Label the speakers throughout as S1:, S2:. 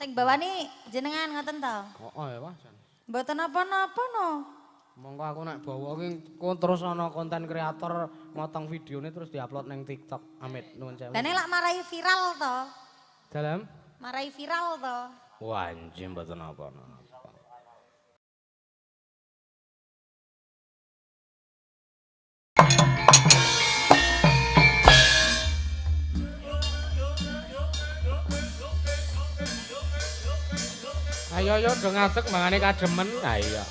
S1: Sing bawani jenengan ngoten to?
S2: Heeh ya, Mas.
S1: Mboten napa-napa no.
S2: Monggo aku nek bawa ki ku terus ana konten kreator motong videone terus diupload nang TikTok. Amit nuwun sewu.
S1: Lah nek lak marai viral to?
S2: Dalem?
S1: Marai viral to.
S2: Wah, anjing mboten napa-napa. Ayo yo do ngadeg mangane kademen. Ha iya.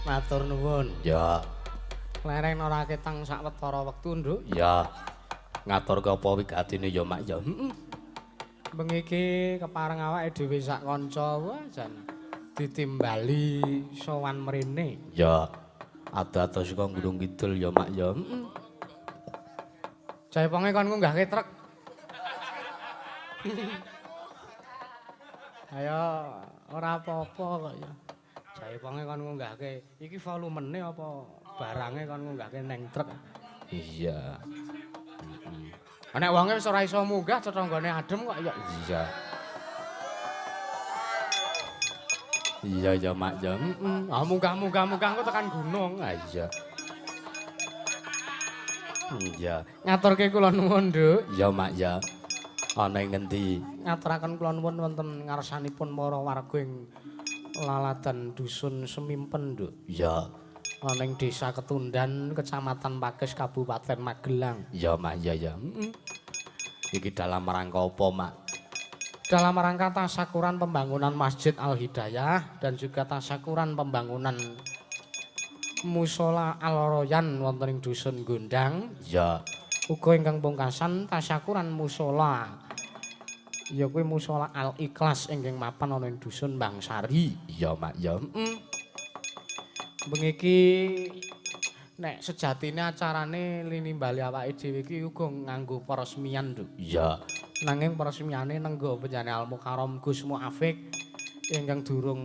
S2: Matur nuwun.
S3: Ya.
S2: Lereng ora ketang sawetara wektu, Nduk.
S3: Ya. Ngaturke apa wigatine ya, Mak ya.
S2: Heeh. Bengi iki kepareng awake dhewe sak kanca, wah jan ditimbali sowan mrene.
S3: Ya. Ado-ado saka Gunung Kidul ya, Mak ya.
S2: Heeh. Jaiponge kon ngunggahke truk. Ayo ora apa-apa kok ya. Jaiponge kon ngunggahke iki volumene apa barange kon ngunggahke neng truk.
S3: Iya.
S2: Heeh. Nek wonge wis ora iso munggah tetanggane adem kok ya.
S3: Iya. Iya ya, Mak ya.
S2: Heeh. Ah munggah-munggah-munggah engko tekan gunung.
S3: Ah iya. Iya.
S2: Ngaturke kula nuwun, Nduk.
S3: Iya, Mak ya. Ana ing ngendi?
S2: Ngaturaken kula nuwun wonten ngarsanipun para warga ing Laladan dusun Semimpen, Nduk.
S3: Iya.
S2: Ana ing Desa Ketundan, Kecamatan Pakis, Kabupaten Magelang.
S3: Iya, Mak, iya ya. Heeh. Iki dalam rangka apa, Mak?
S2: Dalam rangka tasyakuran pembangunan Masjid Al Hidayah dan juga tasyakuran pembangunan Mushola Al Royan wonten ing dusun Gondang.
S3: Iya.
S2: Uga ingkang pungkasan tasyakuran mushola. Ya kuwi mushola Al Ikhlas ingkang mapan ana ing dusun Bangsari.
S3: Iya, Mak, ya.
S2: Heeh. Bengi iki nek sejatine acarane linimbali awake dhewe iki uga nganggo peresmian, Nduk.
S3: Iya.
S2: Nanging peresmiane nenggo penjane Al Mukarram Gus Muafik ingkang durung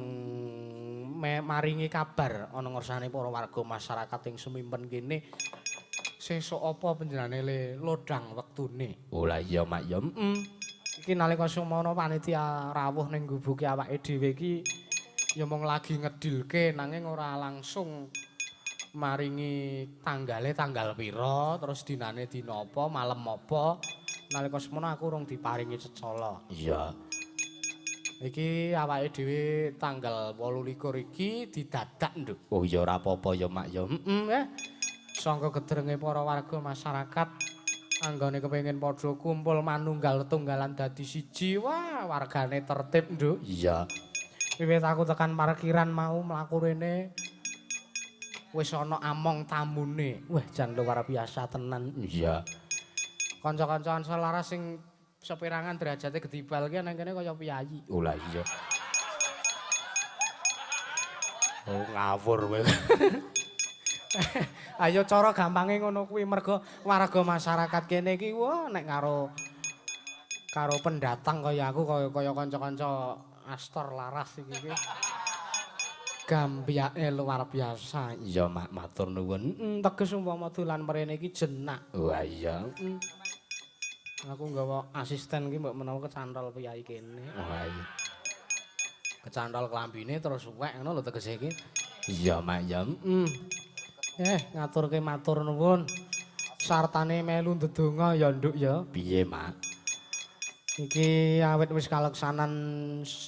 S2: maringi kabar ana ngersane para warga masyarakat ing Semimpen kene. Sesuk apa panjenengane le lodang wektune.
S3: Oh lah iya, Mak, ya.
S2: Heeh. Iki nalika semono panitia rawuh ning gubuke awake dhewe iki ya mung lagi ngedilke nanging ora langsung maringi tanggale tanggal pira, terus dinane dina apa, malem apa. Nalika semono aku urung diparingi cecala.
S3: Iya.
S2: Iki awake dhewe tanggal 28 iki didadak, Nduk.
S3: Oh iya ora apa-apa ya, Mak, ya.
S2: Heeh, eh. Sangka gedrenge para warga masyarakat anggone kepengin padha kumpul manunggal tunggalan dadi siji, wah wargane tertib, Nduk.
S3: Iya.
S2: Wiwit aku tekan parkiran mau mlaku rene wis ana among tamune. Wah, jan luar biasa tenan.
S3: Iya.
S2: Kanca-kanca Ansor Laras sing sepirangan derajate gedibal ki nang kene kaya piyayi.
S3: Oh lah iya. Oh ngawur kowe.
S2: Ayo cara gampange ngono kuwi mergo warga masyarakat kene iki wah nek karo karo pendatang kaya aku kaya kanca-kanca Astor Laras iki iki gambyake luar biasa.
S3: Iya, Mak, matur nuwun.
S2: Teges umpama dolan mrene iki jenak.
S3: Wah iya.
S2: Aku nggawa asisten iki mbok menawa kecantol piyayi kene.
S3: Wah iya.
S2: Kecantol klambine terus suwek ngono lho tegese iki.
S3: Iya, Mak, ya.
S2: Ngaturke matur nuwun. Sartane melu ndedonga ya, Nduk ya.
S3: Piye, Mak?
S2: Iki awit wis kaleksanan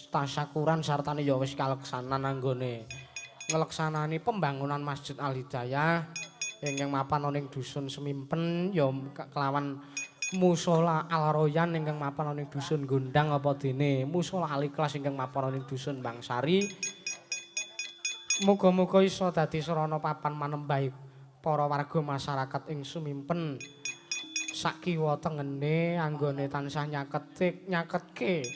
S2: tasyakuran sartane ya wis kaleksanan anggone ngleksanani pembangunan Masjid Al Hidayah ingkang mapan ana ing dusun Semimpen ya kelawan Mushola Al Royan ingkang mapan ana ing dusun Gondang apa dene Mushola Al Ikhlas ingkang mapan ana ing dusun Bangsari. Muga-muga iso dadi sarana papan manembah para warga masyarakat ing Sumimpen sakiwa tengene anggone tansah nyaketke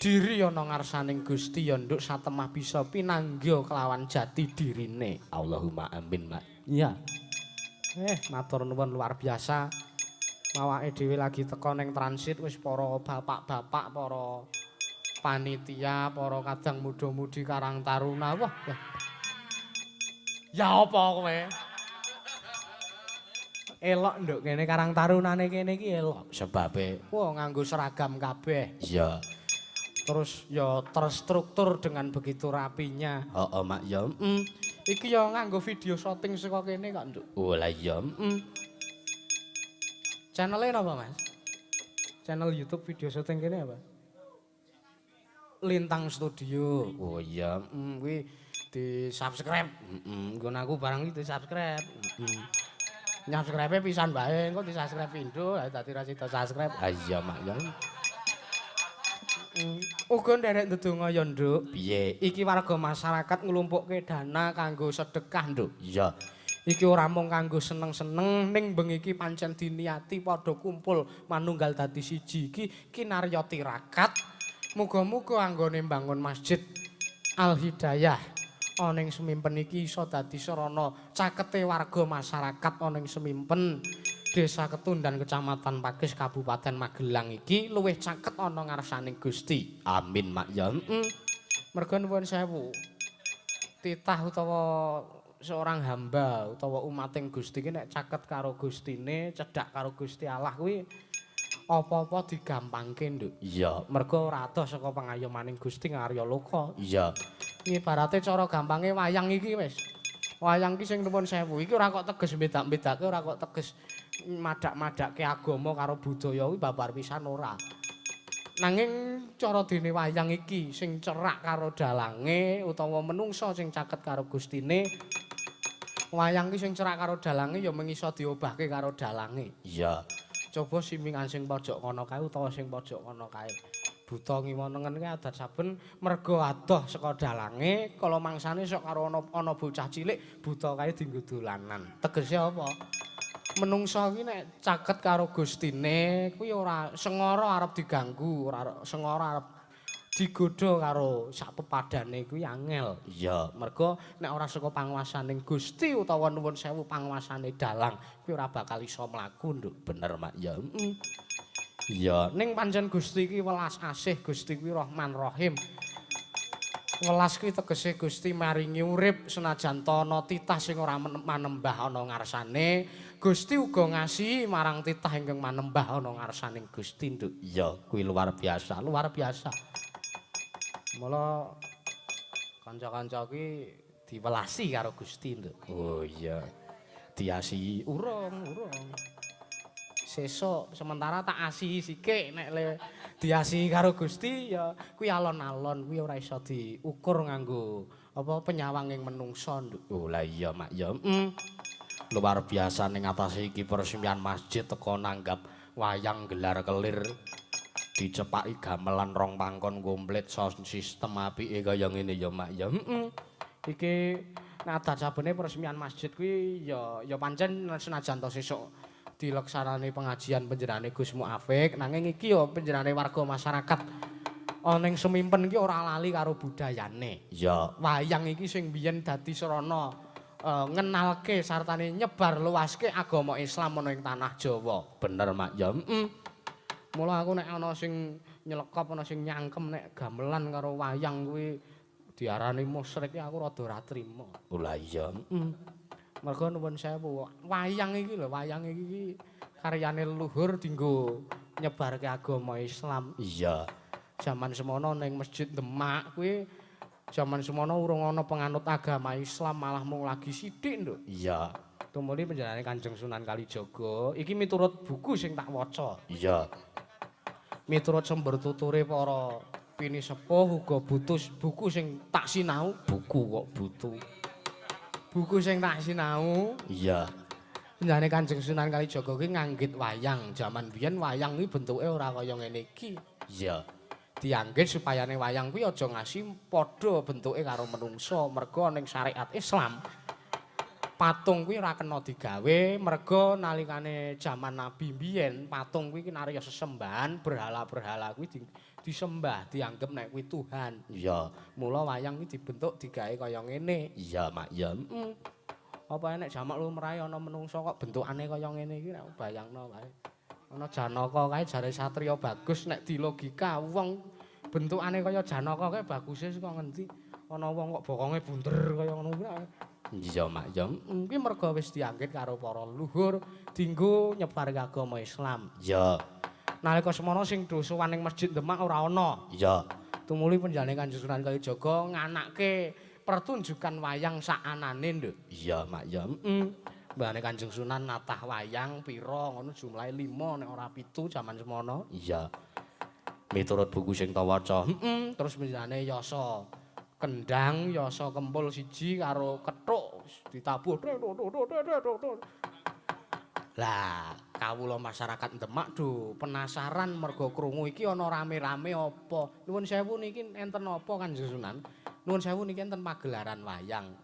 S2: diri ana ngarsaning Gusti ya, Nduk, satemah bisa pinanggih kelawan jati dirine.
S3: Allahumma amin, Mak.
S2: Iya. Matur nuwun luar biasa. Awake dhewe lagi teko ning transit wis para bapak-bapak, para panitia, para kadang muda-mudi Karang Taruna. Wah, ya apa kowe? Elok, Nduk, kene Karang Tarunane kene iki elok.
S3: Sebabe
S2: wah nganggo seragam kabeh.
S3: Iya.
S2: Terus ya terstruktur dengan begitu rapinya.
S3: Heeh, Mak, ya.
S2: Iki ya nganggo video syuting saka kene kok, Nduk.
S3: Oh lah iya.
S2: Channel-e napa, Mas? Channel YouTube video syuting kene apa? Lintang Studio.
S3: Oh iya,
S2: kuwi di-subscribe. Nggon aku barang iki di-subscribe. Nyubscribe pisan bae, engko di-subscribe pindho, dadi ra sida subscribe.
S3: Ha iya, Mak, ya.
S2: Uga nderek ndedonga ya, Nduk.
S3: Piye?
S2: Iki warga masyarakat nglumpukke dana kanggo sedekah, Nduk.
S3: Iya.
S2: Iki ora mung kanggo seneng-seneng, ning bengi iki pancen diniati padha kumpul manunggal dadi siji iki kinarya tirakat. Muga-muga anggone mbangun Masjid Al Hidayah ana ing Semimpen iki iso dadi sarana cakete warga masyarakat ana ing Semimpen, Desa Ketundan, Kecamatan Pakis, Kabupaten Magelang iki luwih caket ana ngarsaning Gusti.
S3: Amin, Mak, ya.
S2: Merga nuwun sewu. Titah utawa seorang hamba utawa umating Gusti iki nek caket karo Gustine, cedhak karo Gusti Allah kuwi apa-apa digampangke, Nduk.
S3: Iya.
S2: Mergo ora adoh saka pangayomaning Gusti ngarya loka.
S3: Iya.
S2: Ibarate cara gampange wayang iki wis. Wayang iki sing nuwun sewu iki ora kok teges bedak-bedake, ora kok teges madak-madake agama karo budaya kuwi babar pisan ora. Nanging cara dene wayang iki sing cerak karo dalange utawa menungsa sing caket karo Gustine, wayang iki sing cerak karo dalange ya mung iso diobahke karo dalange.
S3: Iya.
S2: Coba simingan sing pojok kono kae utawa sing pojok kono kae. Buta ngiwa nengen ki adat saben merga adoh saka dalange, kala mangsane sok karo ana bocah cilik buta kae dienggo dolanan. Tegese apa? Menungsa iki nek caket karo Gustine kuwi ora sengara arep diganggu, ora sengara arep digodha karo sak pepadane kuwi angel.
S3: Iya.
S2: Merga nek ora saka panguwasaning Gusti utawa nuwun sewu panguwasane dalang kuwi ora bakal iso mlaku, Nduk.
S3: Bener, Mak ya.
S2: Heeh. Iya, ning pancen Gusti iki welas asih, Gusti kuwi Rahman Rahim. Welas kuwi tegese Gusti maringi urip senajan ta ana titah sing ora manembah ana ngarsane, Gusti uga ngasihi marang titah ingkang manembah ana ngarsaning Gusti, Nduk.
S3: Iya, kuwi luar biasa,
S2: luar biasa. Mula kanca-kanca kuwi diwelasi karo Gusti, Nduk.
S3: Oh iya.
S2: Diasihi urung, urung. Sesuk sementara tak asihi sikik nek le diasihi karo Gusti ya kuwi alon-alon kuwi ora iso diukur nganggo apa penyawanging menungsa, Nduk.
S3: Oh lah iya, Mak ya. Luar biasa ning atase iki peresmian masjid teko nanggap wayang gelar kelir dicepaki gamelan rong pangkon komplit sound system apike kaya ngene ya, Mak ya.
S2: Iki nek adat sabene peresmian masjid kuwi ya ya pancen senajan to sesuk dilaksanane pengajian panjenengane Gus Muafik, nanging iki ya panjenengane warga masyarakat ana ing Semimpen iki ora lali karo budayane.
S3: Iya.
S2: Wayang iki sing biyen dadi sarana ngenalke sartane nyebar luaske agama Islam ana ing tanah Jawa.
S3: Bener, Mak ya.
S2: Mula aku nek ana sing nyelekop, ana sing nyangkem nek gamelan karo wayang kuwi diarani musyrik aku rada ora trima.
S3: Oh lah iya.
S2: Merga nuwun sewu, wayang iki lho, wayang iki karyane leluhur dienggo nyebarke agama Islam.
S3: Iya.
S2: Jaman semono ning Masjid Demak kuwi jaman semono urung ana penganut agama Islam, malah mung lagi sithik, Nduk.
S3: Iya.
S2: Tumuli panjenengane Kanjeng Sunan Kalijaga, iki miturut buku sing tak waca.
S3: Iya.
S2: Miturut sumber tuture para pinisepuh uga butuh buku sing tak sinau,
S3: buku kok butuh.
S2: Buku sing tak sinau.
S3: Iya.
S2: Panjenengane Kanjeng Sunan Kalijaga kuwi nganggit wayang. Jaman biyen wayang kuwi bentuke ora kaya ngene iki.
S3: Iya.
S2: Dianggit supayane wayang kuwi aja ngasi padha bentuke karo menungsa, merga ning syariat Islam patung kuwi ora kena digawe, merga nalikane jaman Nabi biyen patung kuwi kinarya sesembahan, berhala-berhala kuwi disembah, dianggep nek kuwi Tuhan.
S3: Iya.
S2: Mula wayang kuwi dibentuk digawe kaya ngene.
S3: Iya, Mak ya.
S2: Apa enek jamak lumrahe ana menungsa kok bentukane kaya ngene iki nek bayangno kae. Ana Janaka kae jare satriya bagus nek dilogika wong bentukane kaya Janaka kae baguse saka ngendi? Ana wong kok bokonge bunder kaya ngono kuwi.
S3: Iya, Mak ya.
S2: Kuwi merga wis dianggit karo para leluhur dienggo nyebar agama Islam.
S3: Iya.
S2: Nalika semono sing do sowan ning Masjid Demak ora ana.
S3: Iya.
S2: Tumuli panjenengane Kanjeng Sunan Kalijaga nganake pertunjukan wayang sakanane, Nduk.
S3: Iya, Mak ya.
S2: Mbahane Kanjeng Sunan natah wayang pira ngono jumlahe 5 nek ora 7 jaman semono.
S3: Iya. Miturut buku sing tak waca.
S2: Terus panjenengane yasa kendang, yasa kempul siji karo kethuk ditabuh. Lah, kawula masyarakat Demak do penasaran merga krungu iki ana rame-rame apa. Nuwun sewu niki enten apa Kanjeng Sunan? Nuwun sewu niki enten pagelaran wayang.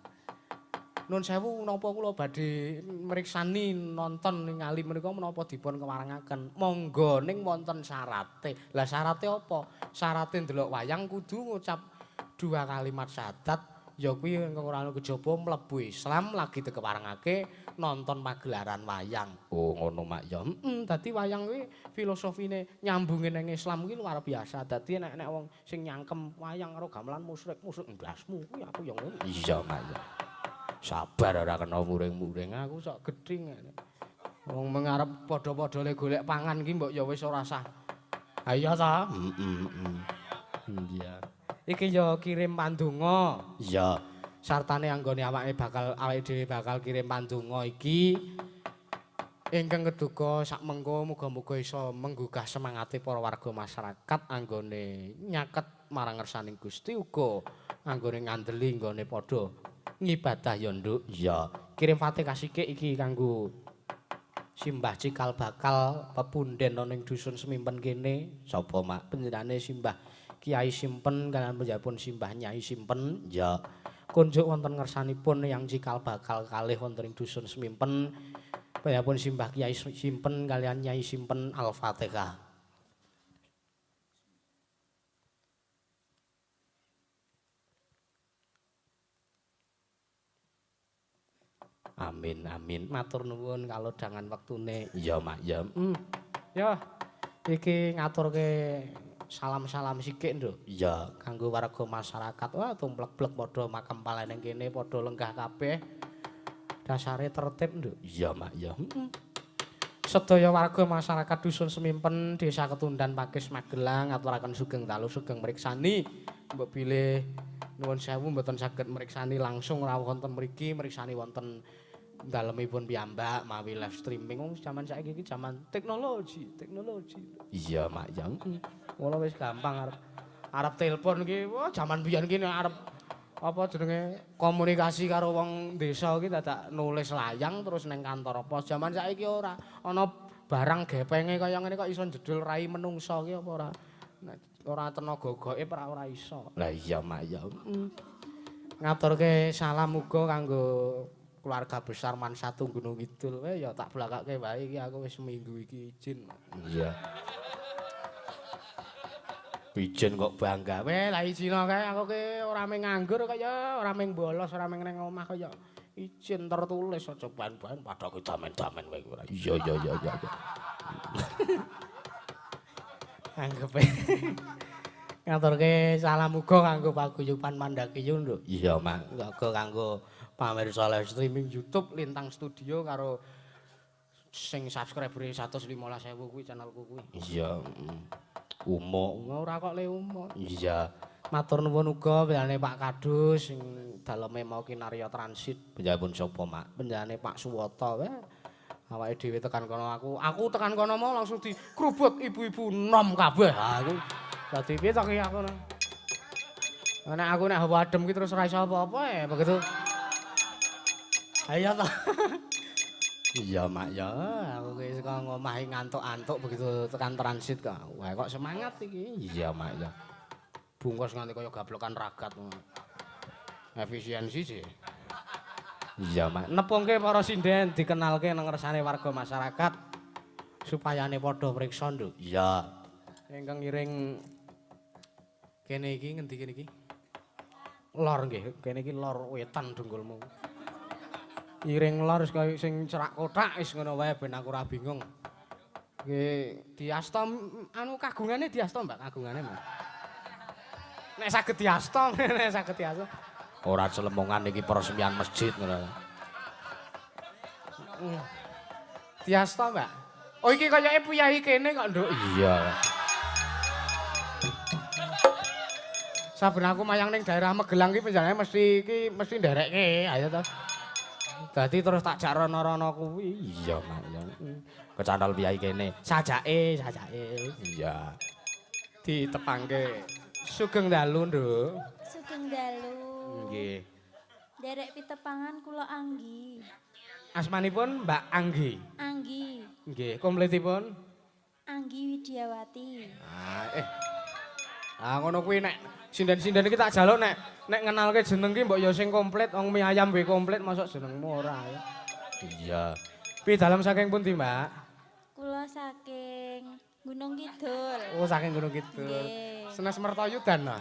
S2: Nuwun sewu menapa kula badhe mriksani nonton ningali menika menapa dipun kewarengaken. Monggo ning wonten syarate. Lah syarate apa? Syarate ndelok wayang kudu ngucap 2 kalimat syahadat ya kuwi ingkang ora ana kejaba mlebu Islam lagi dikewarengake nonton pagelaran wayang.
S3: Oh ngono Mak ya.
S2: Dadi wayang kuwi filosofine nyambunge ning Islam kuwi luar biasa. Dadi nek nek wong sing nyangkem wayang karo gamelan musyrik-musyrik ndasmu kuwi aku ya ngono.
S3: Iya Mak ya. Sabar ora kena muring-muring
S2: aku sok gedhing. Wong mengarep padha-padha le golek pangan ki mbok ya wis ora sah. Ha iya ta? Iya. Iki ya kirim pandonga. !Sartane anggone awake bakal awake dhewe bakkial kikirim Ingkang keduga sakmengko muga-muga iso menggugah semangate para warga masyarakat anggone nyaket marang ngersaning Gusti uga anggone ngandeli nggone padha ngibadah ya, Nduk.
S3: Iya.
S2: Kirim Fatihah sikik iki kanggo Simbah cikal bakal pepunden ana ing dusun Semimpen kene.
S3: Sapa, Mak?
S2: Panjenengane Simbah Kiai Simpen kaliyan panjenenganipun Simbah Nyai Simpen.
S3: Iya.
S2: Kunjuk wonten ngersanipun yang cikal bakal kalih wonten ing dusun Semimpen. Panjenenganipun Simbah Kiai Simpen kaliyan Nyai Simpen. Al-Fatihah.
S3: Amin amin.
S2: Matur nuwun kalodhangan wektune.
S3: Iya, Mak, ya.
S2: Ya, iki ngaturke salam-salam sikik, Nduk.
S3: Iya.
S2: Kanggo warga masyarakat. Wah, tumplek-blek padha makempal ning kene, padha lenggah kabeh. Dasare tertib, Nduk.
S3: Iya, Mak, ya.
S2: Sedaya warga masyarakat dusun Semimpen, Desa Ketundan, Pakis, Magelang ngaturaken sugeng dalu sugeng mriksani. Mbok bilih nuwun sewu mboten saged mriksani langsung rawuh wonten mriki, mriksani wonten dalemipun piyambak mawi live streaming. Wong jaman saiki iki jaman teknologi, teknologi.
S3: Iya, Mak, ya.
S2: Ngono wis gampang arep telepon iki. Wah, jaman biyen iki nek arep apa jenenge komunikasi karo wong desa iki dadak nulis layang terus neng kantor pos. Jaman saiki ora ana barang gepenge kaya ngene kok iso jedul rai menungso iki apa ora. Nek ora tenaga gaib ora iso.
S3: Lah iya, Mak, ya.
S2: Ngaturke salam uga kanggo keluarga besar Man 1 Gunung Kidul. Wae ya tak blakake wae iki aku wis seminggu iki izin.
S3: Iya. Izin kok bangga.
S2: Weh, lah izin kae aku ki ora mung nganggur kaya ora mung bolos, ora mung nang omah kaya izin tertulis aja ban-ban padha ku damen-damen kowe ora.
S3: Iya iya iya iya.
S2: Anggepe. Ngaturke salam uga kanggo paguyuban Mandakiyu, Nduk.
S3: Iya, Mak.
S2: Uga kanggo pamirsa live streaming YouTube Lintang Studio karo sing subscribere 115.000 kuwi channelku kuwi.
S3: Iya. Umuk
S2: ora kok le umuk.
S3: Iya.
S2: Matur nuwun uga panjenengane Pak Kadus sing daleme mau kinarya transit.
S3: Panjenenganipun sapa, Mak?
S2: Panjenengane Pak Suwoto wae. Awake dhewe tekan kono aku tekan kono mau langsung dikrubut ibu-ibu nom kabeh. Aku dadi piye to ki aku. Nek aku nek hawa adem ki terus ora iso apa-apa ya begitu. Ayo to.
S3: Iya, Mak, ya.
S2: Aku ki saka ngomah ngantuk-antuk begitu tekan transit kok. Wah, kok semangat iki.
S3: Iya, Mak, ya.
S2: Bungkus nganti kaya gablokan ragat. Efisiensi sih.
S3: Iya, Mak.
S2: Nepungke para sinden dikenalke nang ngersane warga masyarakat supayane padha priksa, Nduk.
S3: Iya.
S2: Ingkang ngiring kene iki ngendi kene iki? Lor nggih, kene iki lor wetan dengkulmu. Iring lor kaya sing cerak kothak wis ngono wae ben aku ora bingung. Nggih, diasta anu kagungane diasta, Mbak, kagungane, Mbak. Nek saged diasta, nek saged diasta.
S3: Ora celemongan iki peresmian masjid ngono.
S2: Diasta, Mbak. Oh iki kayake priyayi kene kok, Nduk.
S3: Iya.
S2: Saben aku mayang ning daerah Magelang iki panjenengane mesti iki mesti nderekke, ayo to. Dadi terus tak jak rono-rono kuwi.
S3: Iya, Mak, ya. Kecantol priyayi kene.
S2: Sajake, sajake.
S3: Iya.
S2: Ditepangke. Sugeng dalu, Nduk.
S1: Sugeng dalu.
S2: Nggih.
S1: Nderek pitepangan kula Anggi.
S2: Asmanipun Mbak Anggi.
S1: Anggi.
S2: Nggih, komplitipun
S1: Anggi Widiawati.
S2: Ah, Ah ngono kuwi nek sinden-sinden iki tak jaluk nek ngenalke jeneng ki mbok ya sing komplit wong mie ayam wae komplit mosok jenengmu ora ya.
S3: Iya.
S2: Pi dalem saking pundi, Mbak?
S1: Kula saking Gunung Kidul.
S2: Oh, saking Gunung Kidul.
S1: Nggih.
S2: Senes Mertoyudan nah.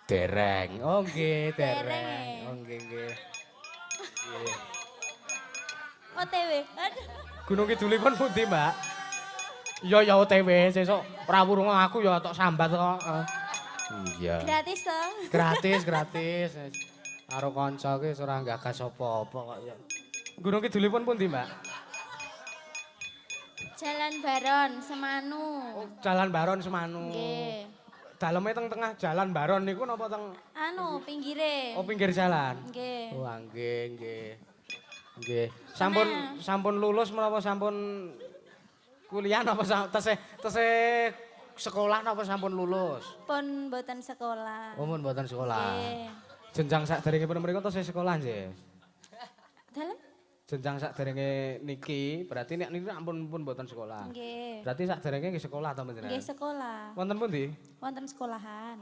S3: Dereng.
S2: Oh nggih, dereng.
S1: Dereng.
S2: Oh nggih nggih. Nggih.
S1: OTW. Aduh.
S2: Gunung Kidulipun pundi, Mbak? Iya ya OTW sesuk ora wurung aku ya tok sambat kok.
S3: Iya.
S1: Gratis to.
S2: Gratis, gratis. Karo kanca ki ora gagas apa-apa kok ya. Gunung Kidulipun pundi, Mbak?
S1: Jalan Baron Semanu.
S2: Oh, Jalan Baron Semanu.
S1: Nggih.
S2: Daleme teng tengah Jalan Baron niku napa teng
S1: Anu pinggire.
S2: Oh, pinggir jalan.
S1: Nggih.
S2: Wah, nggih, nggih. Nggih. Sampun sampun lulus menapa sampun kuliah napa tesih tesih sekolah napa sampun lulus?
S1: Pun mboten sekolah.
S2: Oh, pun mboten sekolah.
S1: Nggih.
S2: Jenjang sakderengipun mriku tesih sekolah nggih.
S1: Dalem?
S2: Jenjang sakderenge niki berarti nek niki ampun pun mboten sekolah.
S1: Nggih.
S2: Berarti sakderenge nggih sekolah ta panjenengan?
S1: Nggih sekolah.
S2: Wonten pundi?
S1: Wonten sekolahan.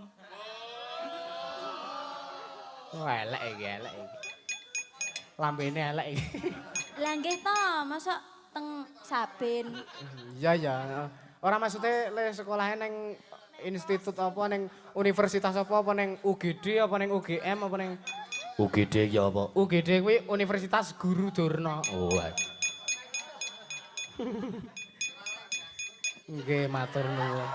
S2: Wah, elek iki, elek iki. Lambene elek iki.
S1: Lah nggih to, mosok teng Sabin.
S2: Iya ya. Ora maksude le sekolahe ning institut apa ning universitas apa apa ning UGD apa ning UGM apa ning
S3: UGD ki apa?
S2: UGD kuwi Universitas Guru Durna.
S3: Oh.
S2: Nggih, matur nuwun.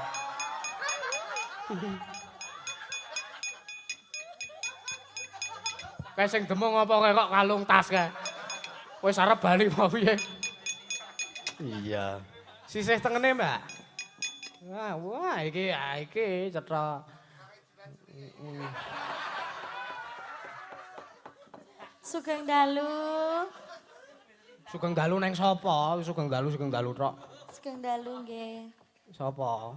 S2: Kae sing demung apa kae kok kalung tas kae. Wis arep bali apa piye?
S3: Iya.
S2: Sisih tengene, Mbak. Wah, wah iki iki cetha.
S1: Sugeng dalu.
S2: Sugeng dalu neng sapa? Sugeng dalu, sugeng dalu tok.
S1: Sugeng dalu nggih.
S2: Sapa?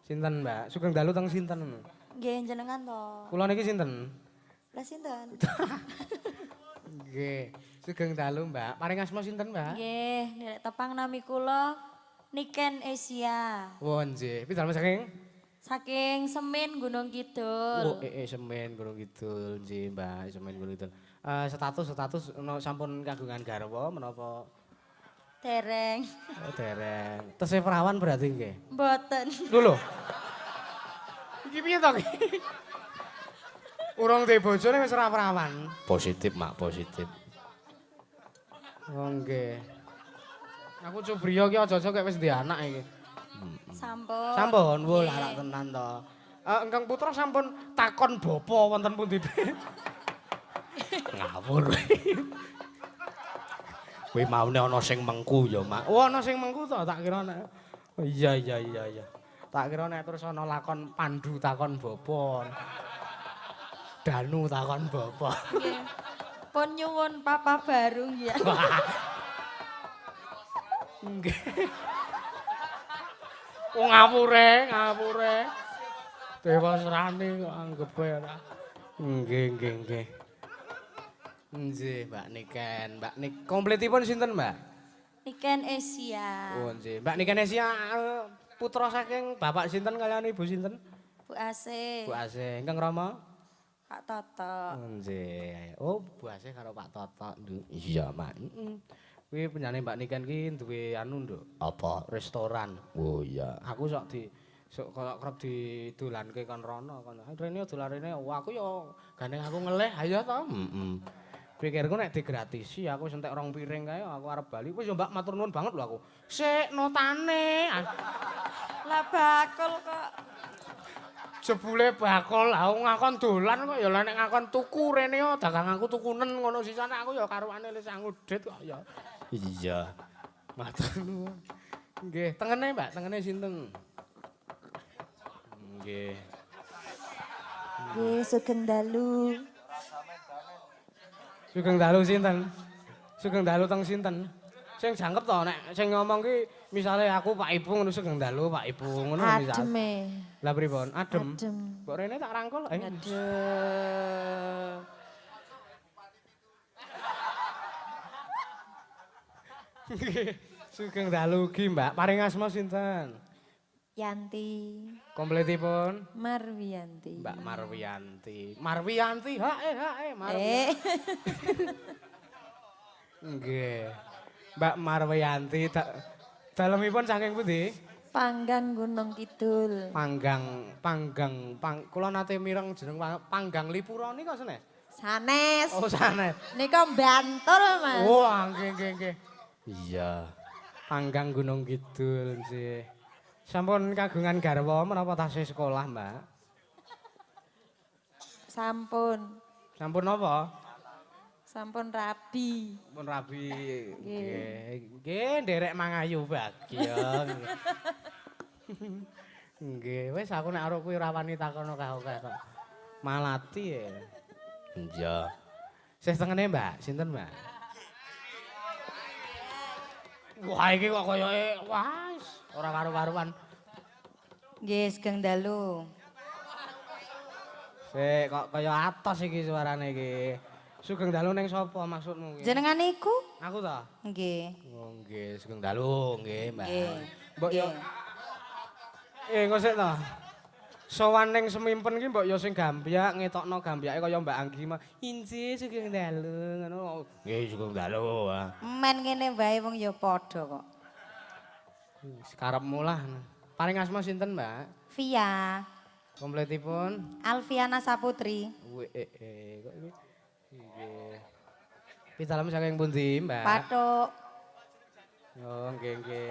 S2: Sinten, Mbak? Sugeng dalu teng sinten?
S1: Nggih, jenengan to.
S2: Kula niki sinten?
S1: Lah sinten?
S2: Nggih. Sugeng dalu, Mbak. Paring asma sinten, Mbak?
S1: Nggih, nderek tepang nami kula Niken Asia.
S2: Wah, nggih. Pidalem saking?
S1: Saking Semin Gunung Kidul.
S2: Oh, Semin Gunung Kidul, nggih, Mbak. Semin Gunung Kidul. Status no, sampun kagungan garwa menapa?
S1: Dereng.
S2: Oh, dereng. Tesih perawan berarti nggih?
S1: Mboten.
S2: Lho lho. Iki piye to iki? Urung duwe bojone wis ora perawan.
S3: Positif, Mak, positif.
S2: Oh nggih. Aku cubriya iki aja-aja kek wis duwe anak iki.
S1: Sampun.
S2: Sampun, wo larak tenan to. Engkang putra sampun takon bapa wonten pundi?
S3: Ngawur. Kuwi maune ana sing mengku ya, Mak.
S2: Oh, ana sing mengku to, tak kira nek. Oh, iya iya iya iya. Tak kira nek terus ana lakon Pandu takon bapa. Danu takon bapa.
S1: Nggih. Pun nyuwun papa baru ya.
S2: Nggih. Oh ngawure, ngawure. Dewasrani kok anggepe ora. Nggih, nggih, nggih. Nggih, Mbak Niken. Mbak Nik komplitipun sinten, Mbak?
S1: Niken Asia.
S2: Oh, nggih. Mbak Niken Asia putra saking bapak sinten kaliyan ibu sinten?
S1: Bu Ase.
S2: Bu Ase. Ingkang rama?
S1: Pak Toto.
S2: Nggih. Oh, Bu Ase karo Pak Toto, Nduk. Iya, Mak. Heeh. Kuwi penjane Mbak Niken ki duwe anu, Nduk.
S3: Apa?
S2: Restoran.
S3: Oh iya.
S2: Aku sok di sok kok kerep didolanke kon rono kon. Rene dolan rene. Wah, aku yo gandeng aku ngelih, ayo to.
S3: Heeh.
S2: Pikirku nek digratisi aku wis entek rong piring kae aku arep bali. Wis yo Mbak matur nuwun banget lho aku. Sik notane.
S1: Lah bakul kok.
S2: Jebule bakul aku ngakon dolan kok ya lah nek ngakon tuku rene yo dagang aku tukunen ngono sisane aku ya karuane wis ngudit kok ya.
S3: Iya.
S2: Matur nuwun. Nggih, tengene Mbak, tengene sinten? Nggih.
S1: Nggih, sugeng dalu.
S2: Sugeng dalu sinten? Sugeng dalu teng sinten? Sing jangkep to nek sing ngomong ki misale aku Pak Ibu ngono sugeng dalu Pak Ibu ngono misal.
S1: Ademe.
S2: Lah pripun? Adem.
S1: Adem.
S2: Mbok rene tak rangkul. Ayo.
S1: Aduh.
S2: Nggih. Sugeng dalu ugi Mbak. Paring asma sinten?
S1: Yanti.
S2: Kompletipun
S1: Marwiyanti.
S2: Mbak Marwiyanti. Marwiyanti, hae hae Marwiyanti. Nggih. Mbak Marwiyanti dalemipun saking pundi?
S1: Panggang Gunung Kidul.
S2: Panggang, panggang, kula nate mireng jeneng Panggang Lipura nika senes.
S1: Sanes.
S2: Oh, sanes.
S1: Nika Bantul, Mas.
S2: Wah, nggih nggih nggih.
S3: Iya.
S2: Panggang Gunung Kidul nggih. Sampun kagungan garwa menapa tasih sekolah, Mbak?
S1: Sampun.
S2: Sampun napa?
S1: Sampun rabi.
S2: Sampun rabi. Nggih. Nggih, nderek mangayu bagya. Nggih, wis aku nek karo kuwi ora wani takon akeh kok. Malati ya.
S3: Iya.
S2: Sih tengene, Mbak. Sinten, Mbak? Wah iki kok koyoke wah ora karu-karuan.
S1: Nggih, sugeng dalu.
S2: Sik kok kaya atos iki suarane iki. Sugeng dalu ning sapa maksudmu iki?
S1: Jenengan niku?
S2: Aku ta?
S1: Nggih.
S2: Oh nggih, sugeng dalu nggih, Mbak.
S1: Nggih.
S2: Mbok yo engko sik ta. Sowan ning semimpen iki mbok yo sing gambyak ngetokno gambyake kaya Mbak Anggi mah. Injih sugeng dalu ngono.
S3: Nggih sugeng dalu.
S1: Men ngene wae wong ya padha kok.
S2: Sekarepmu lah. Paring asma sinten, Mbak?
S1: Via.
S2: Kompletipun
S1: Alfiana Saputri.
S2: Kok iki. Nggih. Pitalem saking pundi, Mbak?
S1: Pathuk.
S2: Oh, nggih nggih.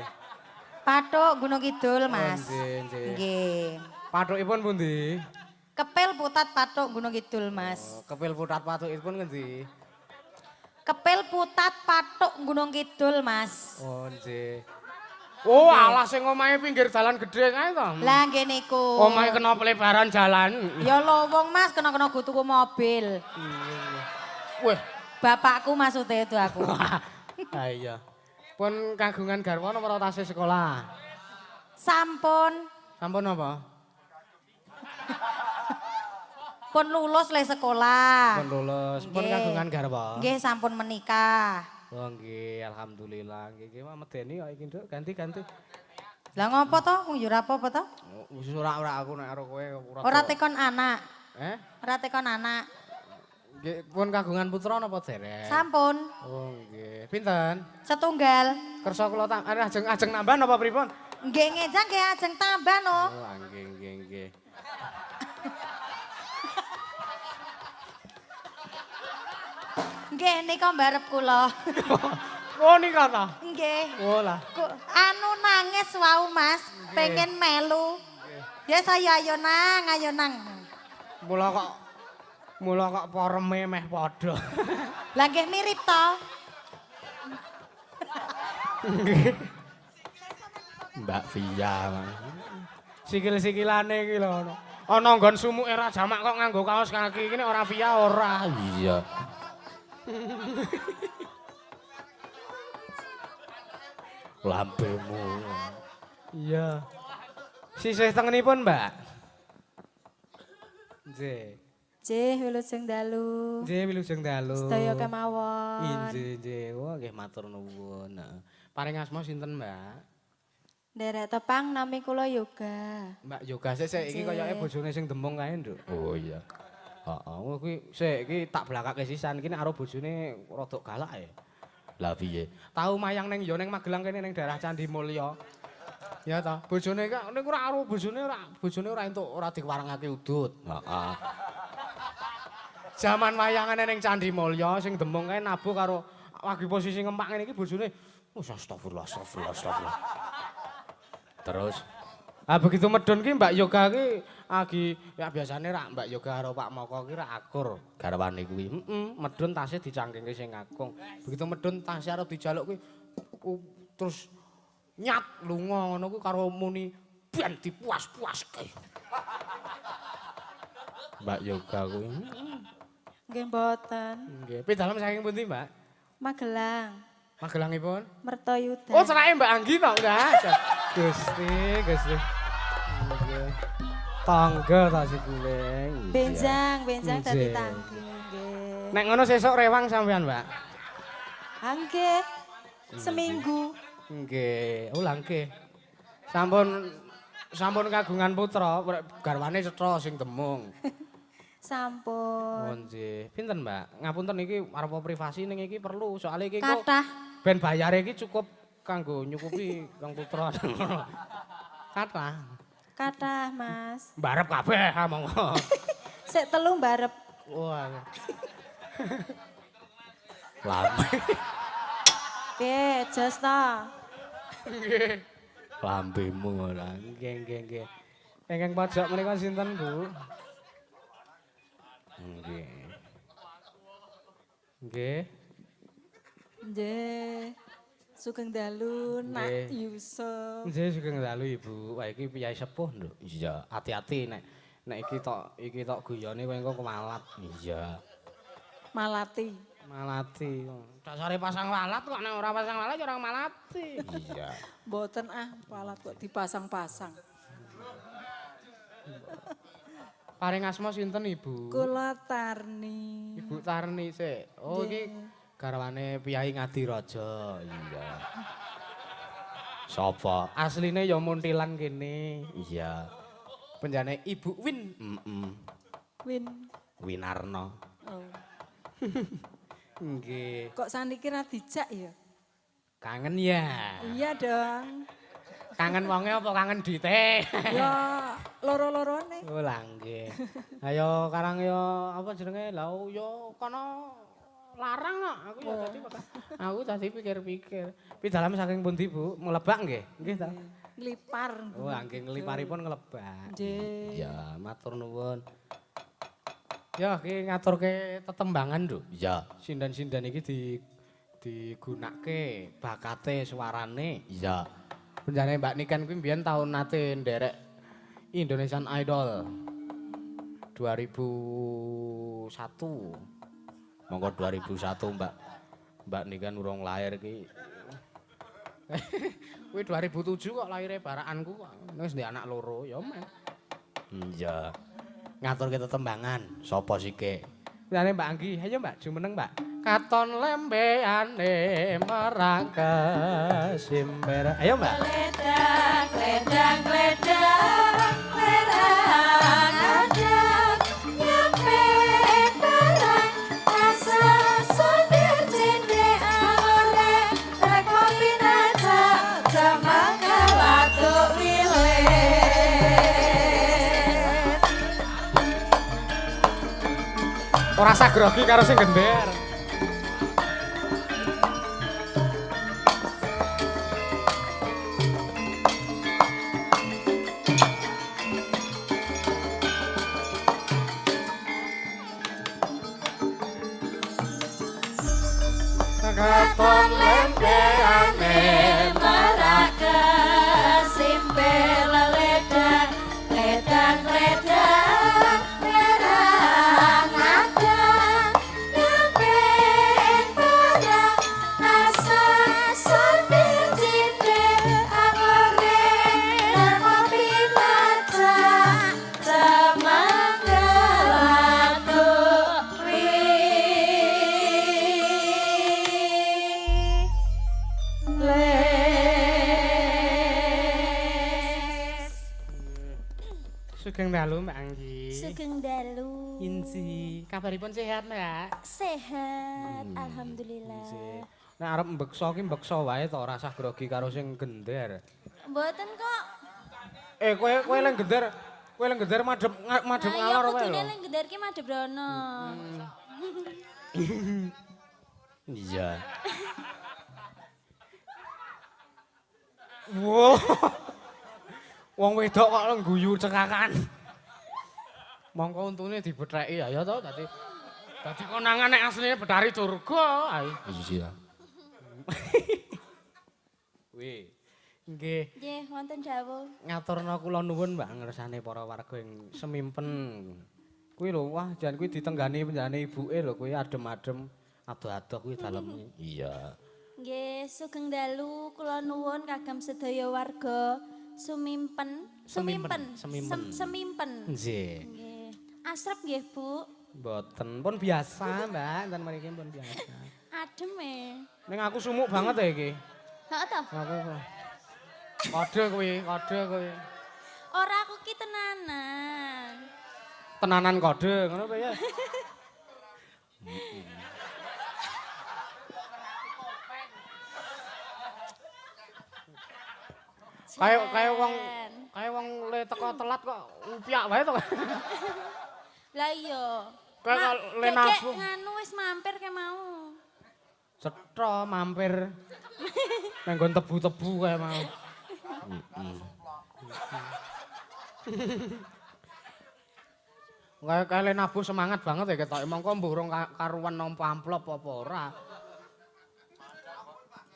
S1: Pathuk Gunung Kidul, Mas.
S2: Nggih, nggih.
S1: Nggih.
S2: Pathukipun pundi?
S1: Kepil Putat Pathuk Gunung Kidul, Mas.
S2: Oh, kepil Putat pathukipun ngendi?
S1: Kepil Putat Pathuk Gunung Kidul, Mas.
S2: Oh, nggih. Oh, alah sing omahe pinggir dalan gedhe kae to.
S1: Lah nggih niku.
S2: Omahe kena pelebaran jalan.
S1: Ya lowong, Mas, kena-kena go tuku mobil.
S2: Weh,
S1: bapakku maksudnya itu aku.
S2: Ha iya. Pun kagungan garwa napa tasih sekolah?
S1: Sampun.
S2: Sampun apa?
S1: Pun lulus le sekolah.
S2: Pun lulus. Pun kagungan garwa.
S1: Nggih, sampun menikah.
S2: Oh nggih, alhamdulillah. Nggih, nggih medeni kok iki, Nduk. Ganti-ganti.
S1: Lah ngopo to? Wong yo ora apa-apa to?
S2: Wis ora aku nek karo kowe ora.
S1: Ora tekon anak.
S2: Eh?
S1: Ora tekon anak.
S2: Nggih, pun kagungan putra napa dereng?
S1: Sampun.
S2: Oh nggih. Pinten?
S1: Setunggal.
S2: Kersa kula ajeng nambah napa pripun?
S1: Nggih ngejang nggih ajeng tambah no.
S2: Oh nggih nggih nggih.
S1: Nggih nika mbarep kula.
S2: Oh nika ta?
S1: Nggih.
S2: Oh lah.
S1: Anu nangis wau Mas, pengen melu. Ya saya ayo nang, ayo nang.
S2: Mula kok poreme meh padha.
S1: Lah nggih mirip to.
S2: Nggih.
S3: Mbak Via.
S2: Sikil-sikilane iki lho ono. Ana nggon sumuke ra jamak kok nganggo kaos kaki iki nek ora Via ora.
S3: Iya. Lambemu.
S2: Iya. Sisih tengenipun, Mbak. Nggih.
S4: Nggih, wilujeng dalu.
S2: Nggih, wilujeng dalu.
S4: Sedaya kemawon.
S2: Nggih, nggih. Wah, nggih matur nuwun. Heeh. Paring asma sinten, Mbak?
S4: Nderek tepang nami kula Yoga.
S2: Mbak Yoga sik sik iki koyoke bojone sing demung kae, Nduk.
S3: Oh iya.
S2: Heeh, kuwi sik iki tak blakake sisan iki nek karo bojone rodok galak ya.
S3: Lah piye?
S2: Tau mayang ning yo ning Magelang kene ning daerah Candi Mulya. Ya ta, bojone kok niku ora karo bojone ora entuk ora diwarengake udut.
S3: Heeh.
S2: Jaman wayangane ning Candi Mulya sing demung kae nabuh karo lagi posisi ngempak ngene iki bojone oh astagfirullah astagfirullah astagfirullah.
S3: Terus
S2: ah begitu medun ki Mbak Yoga ki agi ya biasane rak Mbak Yoga karo Pak Moko ki rak akur
S3: garwane kuwi.
S2: Heeh, medun tase dicangkingke sing kakung. Begitu medun tase arep dijaluk kuwi terus nyat lunga ngono kuwi karo muni ben dipuas-puaske.
S3: Mbak Yoga kuwi.
S4: Nggih mboten.
S2: Nggih. Pidalem saking pundi, Mbak?
S4: Magelang.
S2: Magelangipun?
S4: Mertoyuda.
S2: Oh, cerake Mbak Anggi to enggak? Gusti, Gusti. Nggih. Tangga ta sikule.
S4: Benjang, benjang dadi tangga nggih.
S2: Nek ngono sesuk rewang sampean, Mbak.
S4: Nggih. Seminggu.
S2: Nggih, oh lha nggih. Sampun kagungan putra, garwane cetha sing demung.
S4: Sampun.
S2: Oh nggih. Pinten, Mbak? Ngapunten iki arep privasi ning iki perlu, soalé iki kok
S1: kathah
S2: ben bayare iki cukup kanggo nyukupi kang putra. Kathah.
S4: Kathah, Mas.
S2: Mbarep kabeh monggo.
S4: Sik telu mbarep.
S2: Wah.
S3: Lambe.
S4: Piye, jos ta?
S2: Nggih.
S3: Lambemu ora.
S2: Nggih, nggih, nggih. Ingkang pojok menika sinten, Bu?
S3: Nggih.
S2: Nggih.
S4: Nggih. Sugeng dalu, Nak Yusuf.
S2: Nggih, sugeng dalu Ibu. Wah iki piyai sepuh, Nduk.
S3: Iya,
S2: hati-hati nek iki tok guyone kowe engko kemalat.
S3: Iya.
S4: Malati.
S2: Malati. Dasare pasang walat kok nek ora pasang walat ya ora malati.
S3: Iya.
S4: Mboten ah, walat kok dipasang-pasang.
S2: Paring asma sinten Ibu?
S4: Kula Tarni.
S2: Ibu Tarni sik. Oh iki garwane Piyai Ngadiraja.
S3: Iya. Sapa?
S2: Asline ya Muntilan kene.
S3: Iya.
S2: Penjane Ibu Win.
S3: Heeh.
S4: Win.
S3: Winarno.
S4: Oh.
S2: Nggih.
S4: Kok saniki ra dijak ya?
S2: Kangen ya?
S4: Iya dong.
S2: Kangen wonge apa kangen duite?
S4: Ya loro-lorone.
S2: Oh lah nggih. Ayo karang ya apa jenenge? Lah ya kono larang kok. Aku ya tadi aku tadi pikir-pikir. Pidalem saking pundi, Bu? Nglebak nggih? Nggih ta?
S4: Nglipar.
S2: Oh, nggih ngliparipun nglebak.
S4: Nggih.
S3: Ya, matur nuwun.
S2: Ya, iki ngaturke tetembangan, Nduk.
S3: Iya.
S2: Sinden-sinden iki digunake bakate suarane.
S3: Iya.
S2: Penjane Mbak Niken kuwi mbiyen taun nate nderek Indonesian Idol 2001.
S3: Monggo 2001 Mbak. Mbak Niken urung lahir ki.
S2: Kuwi 2007 kok lahire barakanku kok. Wis ndek anak loro ya men.
S3: Iya. Ngaturke tetembangan sapa sike?
S2: Lane Mbak Anggi, ayo Mbak jumeneng Mbak. Katon lembeane merang kesimber. Ayo Mbak.
S1: Ledang, ledang, ledang, lerang adang, nyampe barang rasa sondir cendek alore, rek kopi naca, jamak kalatuk wilis.
S2: Ora usah grogi karo sing gender.
S1: Katon lembeane merak kesimpel ledang, ledang, ledang, lerang adang, nyampe barang asa sondir cindek angore, kopi maca, jamak kelatuk wi.
S2: Sugeng dalu Mbak Anggi.
S1: Sugeng dalu.
S2: Inji, kabaripun sehat Mbak?
S1: Sehat, alhamdulillah.
S2: Nek arep mbeksa ki mbeksa wae to, ora usah grogi karo sing gender.
S1: Mboten kok.
S2: Kowe leng gender, kowe leng gender madhep madhep ngalor wae lho.
S1: Kudune leng gender ki madhep rono.
S3: Iya.
S2: Wow. Wong wedok kok ngguyu cekakan. Mongko untune dibetheki ya ya to dadi dadi konangan nek asline Betari Durga. Ayo.
S3: Iya.
S2: Wih. Nggih.
S1: Nggih, wonten dawuh.
S2: Ngaturna kula nuwun Mbak ngersane para warga ing Semimpen. Kuwi lho, wah jan kuwi ditenggani penjane ibuke lho kuwi adem-adem adoh-adoh kuwi daleme.
S3: Iya.
S1: Nggih, sugeng dalu kula nuwun kagem sedaya warga Sumimpen, Sumimpen, Semimpen.
S2: Nggih.
S1: Nggih. Asrep nggih, Bu.
S2: Mboten, pun biasa, Mbak, enten mriki pun biasa.
S1: Adem e.
S2: Ning aku sumuk banget ya iki.
S1: Heeh to?
S2: Aku kode kuwi, kode kuwi.
S1: Ora aku ki tenanan.
S2: Tenanan kode ngono apa ya? Kayak wong le teko telat kok upyak wae to.
S1: Lah iya.
S2: Kayak le nabung.
S1: Nganu wis mampir ke mau.
S2: Cetha mampir. Nang nggon tebu-tebu kae mau. Kayak le nabuh semangat banget ya ketoke. Mongko mbuh urung karuan nampa amplop apa ora.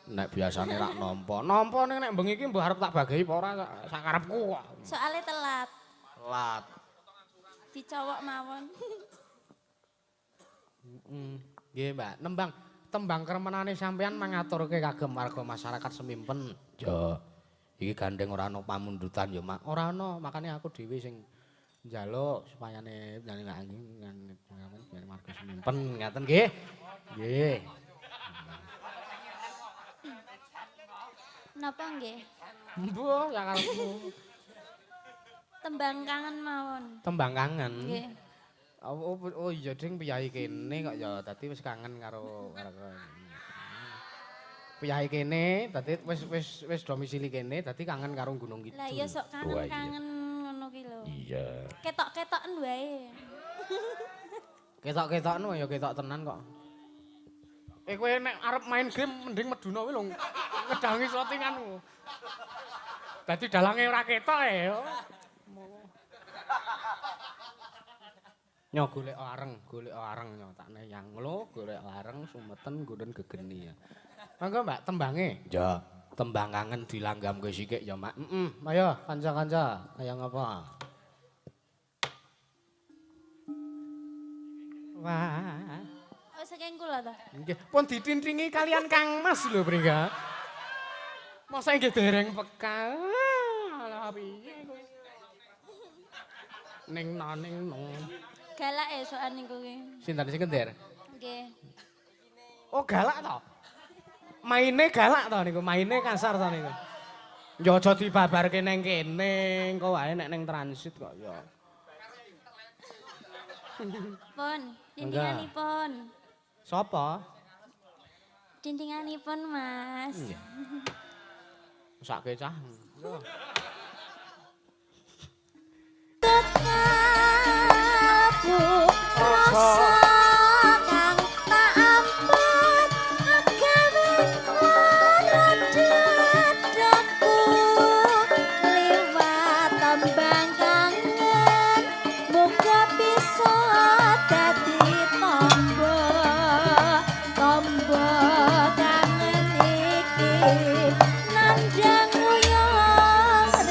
S3: Nek biasane rak nampa.
S2: Nampa ning nek bengi iki mbuh arep tak bagi apa ora sak karepku kok.
S1: Soale telat.
S3: Telat.
S1: Dicowok mawon.
S2: Nggih, Mbak. Nembang tembang kremenane sampean mangaturke kagem warga masyarakat Semimpen.
S3: Ya. Iki gandeng ora ana pamundutan ya, Mak.
S2: Ora ana, makane aku dhewe sing njaluk supayane warga Semimpen ngaten nggih. Nggih.
S4: Napa nggih?
S2: Mbuh, ya karepmu.
S4: Tembang kangen mawon.
S2: Tembang kangen.
S4: Nggih.
S2: Oh, oh iya ding piyayi kene kok ya dadi wis kangen karo piyayi kene, dadi wis domisili kene, dadi kangen karo Gunung Kidul.
S4: Lah iya sok kangen-kangen ngono ki lho.
S3: Iya.
S4: Ketok-ketoken wae.
S2: Ketok-ketoken ya ketok tenan kok. Eh kowe nek arep main game mending meduna kuwi lho ngedangi slotinganmu. Dadi dalange ora ketok e. Nyo golek areng nyo takne yang lo golek areng sumeten nggonen gegeni ya. Monggo Mbak tembange.
S3: Ya, tembang kangen dilanggamke sikik ya, Mak.
S2: Heeh, ayo kanca-kanca, ayo ngapa? Wah.
S4: Oh saking kula ta.
S2: Nggih, pun ditintingi kalian Kang Mas lho, Pringga. Masa nggih dereng peka. Alah piye kowe. Ning na ning nong.
S4: Galak e sokan niku ki.
S2: Sinten sing kender?
S4: Nggih.
S2: Oh, galak to? Maine galak to niku, maine kasar to niku. Ya aja dibabarke neng kene, engko wae nek neng transit kok ya.
S4: Pun, dintinganipun.
S2: Sapa?
S4: Dintinganipun, Mas.
S2: Nggih. Mesake cah.
S1: Rasa kang tak ampun agawe lara dadaku liwat tembang kangen muga bisa dadi tombo tombo kangen iki nandang uyang.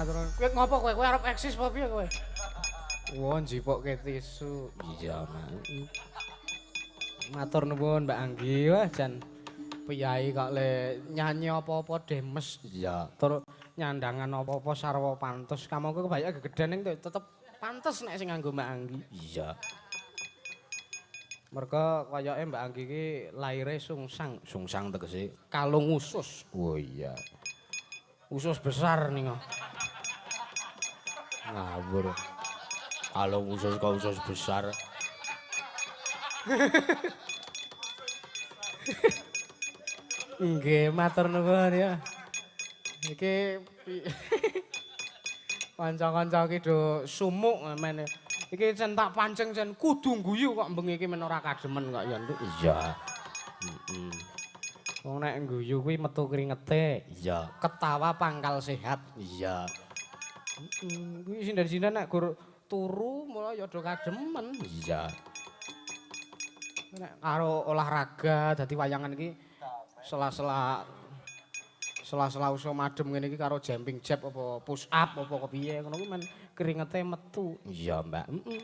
S2: Matur nuwun. Kowe ngopo kowe? Kowe arep eksis apa piye kowe? Wah, njipokke tisu.
S3: Iya, Mas.
S2: Matur nuwun Mbak Anggi. Wah, jan piyai kok le nyanyi apa-apa demes.
S3: Iya.
S2: Tur nyandangan apa-apa sarwa pantes. Kamangka kebanyak gegeden ning tetep pantes nek sing nganggo Mbak Anggi.
S3: Iya.
S2: Mergo kayake Mbak Anggi iki laire sungsang,
S3: Sungsang tegese.
S2: kalung usus.
S3: Oh iya.
S2: Usus besar ning.
S3: Ngawur. Kalau usus kok usus besar.
S2: Nggih, matur nuwun ya. Iki kanca-kanca iki do sumuk men. Iki cen tak pancing cen kudu guyu kok bengi iki men ora kademen kok ya, Nduk.
S3: Iya. Heeh.
S2: Wong nek guyu kuwi metu kringete,
S3: Iya.
S2: ketawa pangkal sehat.
S3: Iya.
S2: Heeh, kuwi sinden-sinden nek gur turu mulai ya do kademen.
S3: Iya.
S2: Nek karo olahraga dadi wayangan iki sela-sela usum adem ngene iki karo jumping jab apa push up apa kepiye ngono kuwi men kringete metu.
S3: Iya, Mbak.
S2: Heeh.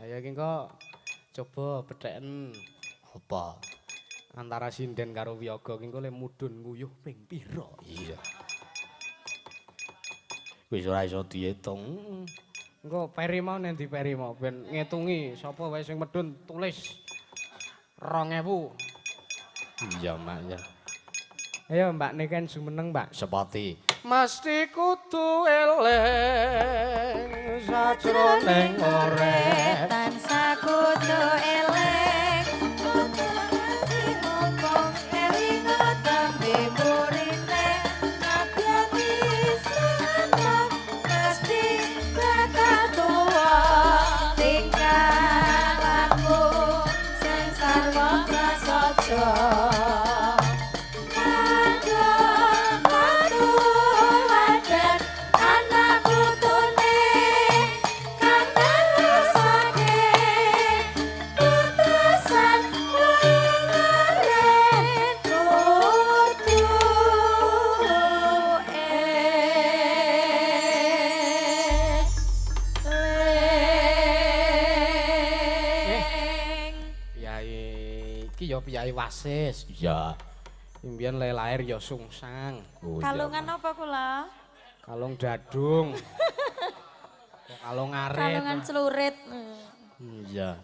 S2: Ayo iki kok coba bedheken
S3: Apa?
S2: antara sinden karo wiyaga ki engko le mudhun nguyuh ping pira.
S3: Iya. Wis ora iso diitung.
S2: Heeh. Engko peri mau nang ndi peri mau ben ngetungi sapa wae sing medhun tulis 2000.
S3: Iya, Mbak ya.
S2: Ayo Mbak Niken jumeneng, Mbak.
S3: Sepati.
S2: Mesti kudu eling sajroning urip.
S4: Tansah kudu eling, kudu ati ngomong eling tembe murine. Nadyan isih enom mesti bakal tuwa. Tingkah laku sing sarwa prasaja.
S2: Piyai iki ya piyai wasis.
S3: Iya.
S2: Mbiyen le lair ya sungsang.
S3: Oh, iya,
S4: Kalungan
S3: Mbak.
S4: apa kula?
S2: Kalung dadung. Kalung arit.
S4: Kalungan celurit.
S3: Iya.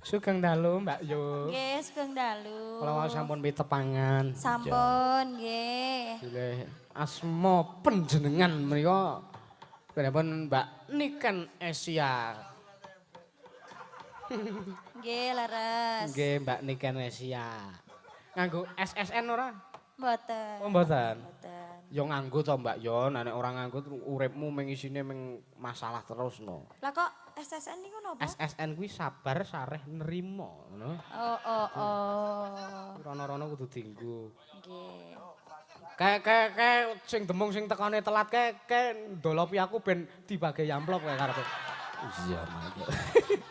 S2: Sugeng dalu Mbak Yu.
S4: Nggih, sugeng dalu.
S2: Kula wau sampun pitepangan.
S4: Sampun nggih.
S2: Bilih asma panjenengan menika pun Mbak Niken Esia.
S4: Nggih, leres.
S2: Nggih Mbak Niken Esia. Nganggo SSN ora?
S4: Mboten.
S2: Oh mboten.
S4: Mboten.
S2: Ya nganggo to Mbak Yo, nek ora nganggo uripmu mung isine mung masalah terus no.
S4: Lah kok SSN niku napa?
S2: SSN kuwi sabar sareh nerima ngono.
S4: Oh oh oh.
S2: Rono-rono kudu dienggo.
S4: Nggih.
S2: Kayak sing demung sing tekane telat kae ndolopi aku ben dibagi amplop kae karepe.
S3: Iya, Mbak.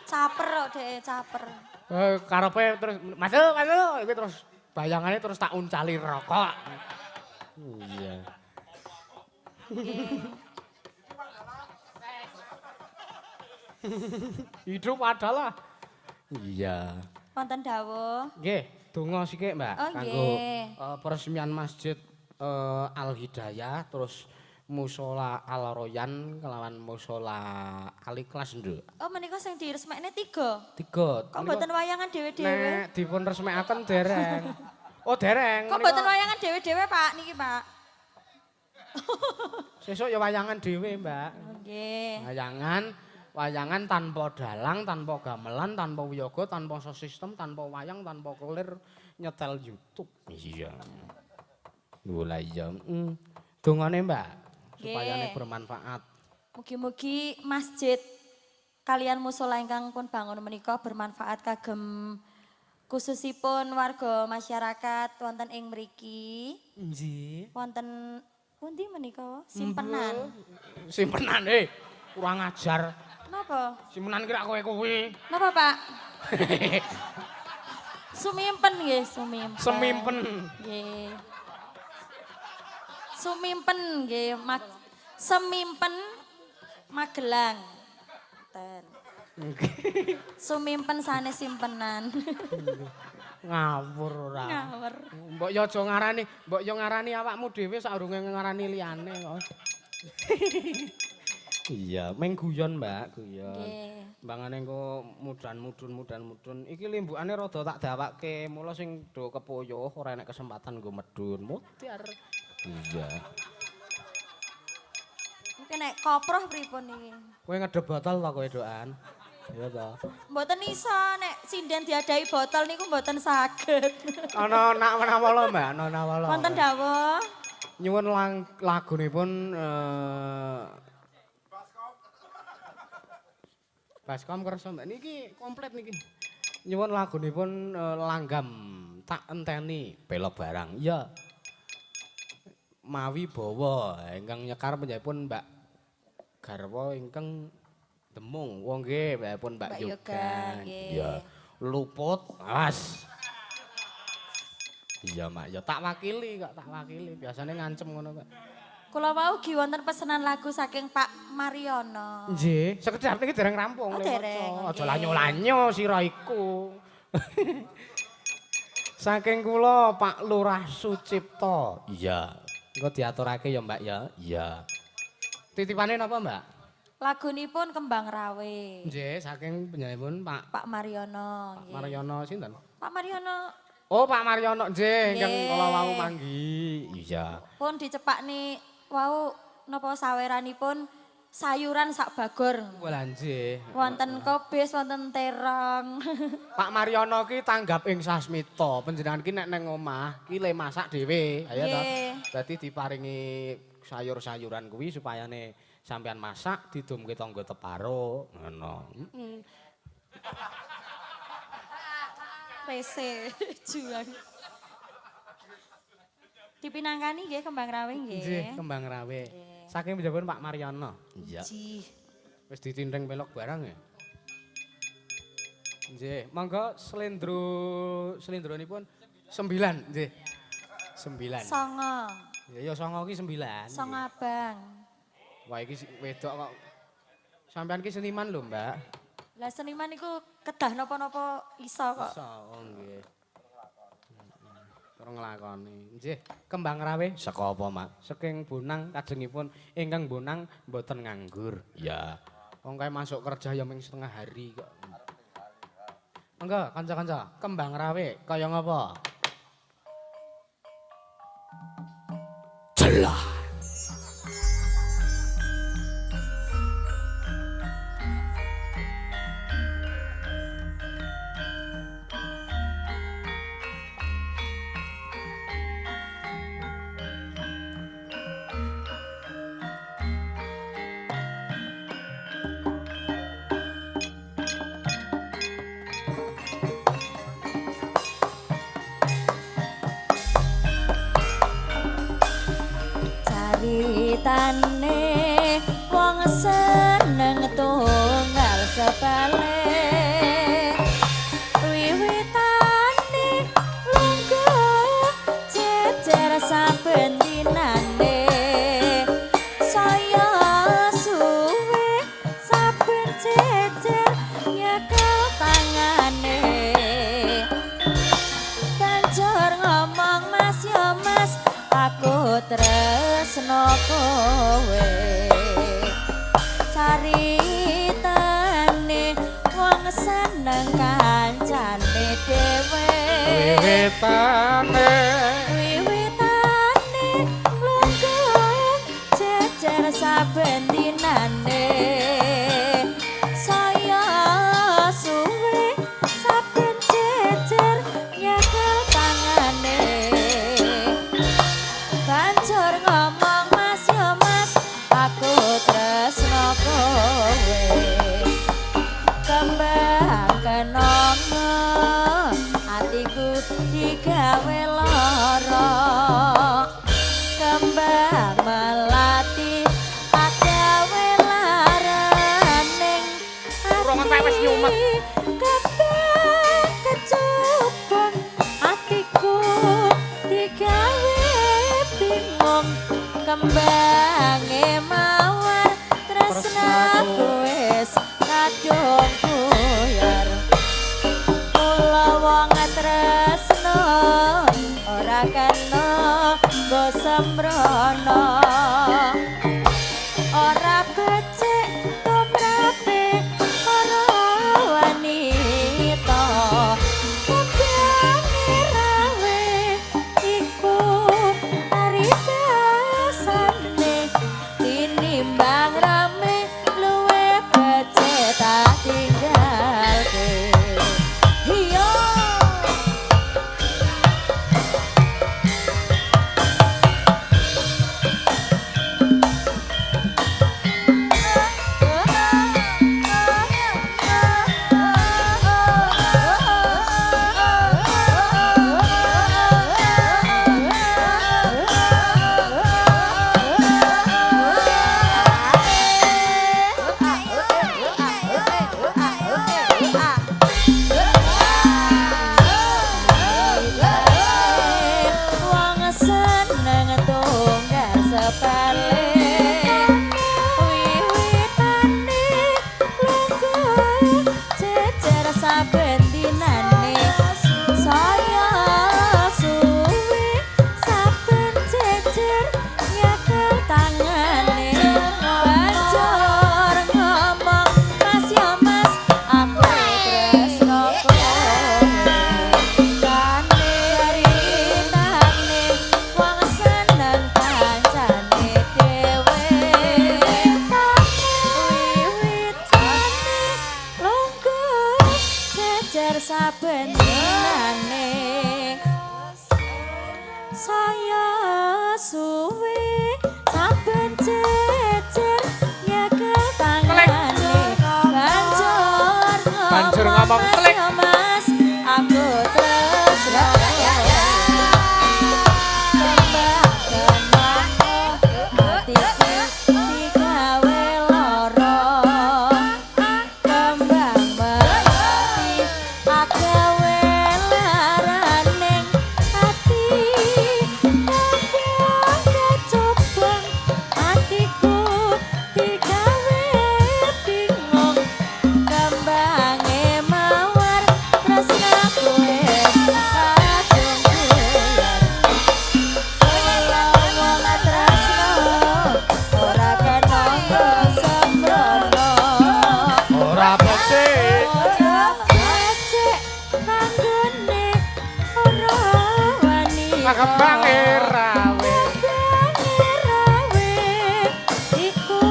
S4: Caper kok dhek, caper.
S2: Karepe terus masuk masuk iki terus bayangane terus tak uncali rokok.
S3: Iya.
S4: Nggih.
S2: Hidup adalah
S3: Iya.
S4: Wonten dawuh.
S2: nggih, donga sikik Mbak
S4: Oh,
S2: kanggo
S4: nggih.
S2: peresmian masjid Al Hidayah terus musola Al Royan kelawan musola Al Ikhlas nduk.
S4: Oh menika sing diresmekne 3.
S2: Tiga.
S4: Kok mboten wayangan dhewe-dhewe?
S2: Nek dipun resmekaken dereng. Oh dereng.
S4: Kok mboten wayangan dhewe-dhewe Pak niki Pak?
S2: Sesuk ya wayangan dhewe, Mbak.
S4: Nggih.
S2: Wayangan, wayangan tanpa dalang, tanpa gamelan, tanpa wiyaga, tanpa sistem, tanpa wayang, tanpa kelir, nyetel YouTube.
S3: Iya. Lha iya.
S2: Dongane, Mbak, supaya
S4: Nggih.
S2: bermanfaat.
S4: Mugi-mugi masjid kalian musola ingkang pun bangun menika bermanfaat kagem khususipun warga masyarakat wonten ing mriki.
S2: Nggih.
S4: Wonten pundi menika? Simpenan.
S2: Simpenan kurang ajar.
S4: Napa?
S2: Simpenan kira kowe kuwi.
S4: Napa, Pak? Sumimpen nggih, sumimpen.
S2: Semimpen.
S4: Nggih. Sumimpen nggih, Semimpen Magelang. Ten. Sumimpen sanes simpenan.
S2: Ngawur ora.
S4: Ngawur.
S2: Mbok yo aja ngarani, mbok yo ngarani awakmu dhewe sadurunge ngarani liyane kok.
S3: Iya, meng guyon, Mbak, guyon.
S4: Nggih.
S2: Mbangane engko mudan-mudun mudan-mudun. Iki limbukane rada tak dawake, mula sing do kepuyuh ora enek kesempatan nggo medun. Mutiar.
S3: Iya.
S4: Mungkin nek koproh pripun iki?
S2: Kowe ngedep botol ta kowe doan? Iya ta.
S4: Mboten iso nek sinden diadahi botol niku mboten saged.
S2: Ana nak nawala, Mbak, ana nawala.
S4: Wonten dawuh.
S2: Nyuwun lagunipun Baskom kersa Mbak niki komplit niki. Nyuwun lagunipun langgam tak enteni
S3: Pelok barang. Iya.
S2: Mawi bawa ingkang nyekar panjenenganipun Mbak garwa ingkang Demung. Wong nggih panjenenganipun Mbak
S4: Mbak Yoga,
S2: Yoga.
S4: nggih.
S3: Iya.
S2: Luput awas.
S3: Iya, Mak.
S2: Ya tak wakili kok, tak wakili. Biasane ngancem ngono kok.
S4: Kula wau ugi wonten pesenan lagu saking Pak Mariono.
S2: Nggih, sekedhap niki dereng rampung.
S4: Oh,
S2: le
S4: dereng,
S2: maca. Aja
S4: nggih.
S2: lanyo-lanyo sira iku. Saking kula Pak Lurah Sucipto.
S3: Iya.
S2: Engko diaturake ya Mbak ya.
S3: Iya.
S2: Titipane napa Mbak?
S4: Lagunipun Kembang Rawe.
S2: Nggih, saking panjenenganipun Pak
S4: Pak Mariono
S2: Pak
S4: nggih.
S2: Mariono sinten?
S4: Pak Mariono
S2: Oh, Pak Mariono nggih, ingkang
S4: Nggih.
S2: kula wau manggi.
S3: Iya.
S4: pun dicepakne wau napa saweranipun sayuran sak bagor.
S2: Wah, nggih.
S4: Wonten kobis, wonten terong.
S2: Pak Mariono ki tanggap ing Sasmita. Panjenengan ki nek nang omah ki le masak dhewe. Ayo to.
S4: Nggih.
S2: Dadi diparingi sayur-sayuran kuwi supayane sampean masak didumke tangga teparo
S3: Ngono.
S2: Heeh.
S4: Rese juang. Dipinangkani nggih Kembang Rawe
S2: Nggih,
S4: nggih.
S2: Kembang Rawe. Saking panjenengan Pak Mariono.
S3: Iya.
S4: Jih.
S2: Wis ditindeng pelok barang ya. Nggih, monggo slendro slendronipun 9 nggih. 9.
S4: Songo.
S2: Ya ya songo ki 9.
S4: Songo abang.
S2: Wah iki wedok kok. Sampean ki seniman lho, Mbak.
S4: Lah seniman niku kedah napa-napa iso kok.
S2: Iso, oh nggih. Terus nglakoni. Nggih, Kembang Rawe
S3: Saka apa, Mak?
S2: saking Bonang kajengipun ingkang Bonang mboten nganggur.
S3: Iya.
S2: Wong kae masuk kerja ya mung setengah hari kok. Monggo kanca-kanca, Kembang Rawe kaya ngapa?
S3: Jelah.
S4: Caritane wong seneng tunggal sebalik. Wiwitane lungguh jejer saben dinane. Saya suwe saben jejer nyekel tangane. Banjur ngomong mas ya mas, aku tresno kowe. Caritane wong seneng kancane dhewe.
S2: Wiwitane
S4: Wiwitane mlungguh jejer saben dinane. Saya suwe saben jejer nyekel tangane. Banjur ngomong mas ya mas, aku tresno kowe. Kembang kenanga atiku digawe lara. Kembang melati agawe lara. Kembange mawar tresnaku wis kadung buyar. Kula wong tresno ora kena nggo sembrono. Ora becik tumrape para wanita. Kembange rawe iku paribasane tinimbang rame luwe becik tak tinggalke. Hiyo. Wong seneng tunggal sepele wiwitane lungguh jejer saben dinane saya suwe saben jejer nyekel tangane banjur ngomong mas ya mas aku tresno kowe. Ceritane wong seneng kancane dhewe wiwitane lungguh jejer saben dinane saya suwe saben jejer nyekel tangane banjur
S2: Banjur ngomong
S4: mas
S2: telek.
S4: ya mas aku tresno hatiku digawe lara kembang melati agawe laraning ati kadang kecobong atiku digawe bingung kembange mawar tresnaku wis kadung buyar. Kula wong tresno ora kena sembrono.
S2: Ora becik.
S4: Ora becik kanggone ora wanita.
S2: Kembange rawe.
S4: Kembange rawe iku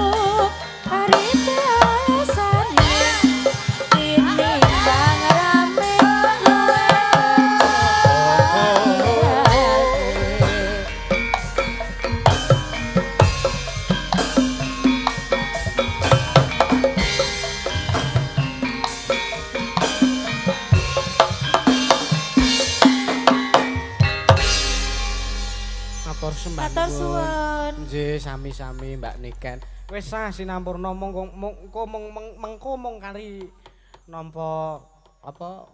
S4: paribasane tinimbang rame luwe becik.
S2: Matur sembah
S4: Matur suwun.
S2: Nggih, sami-sami Mbak Niken. Wis sah sinampurna monggo mengko mung mengko mung kari nampa apa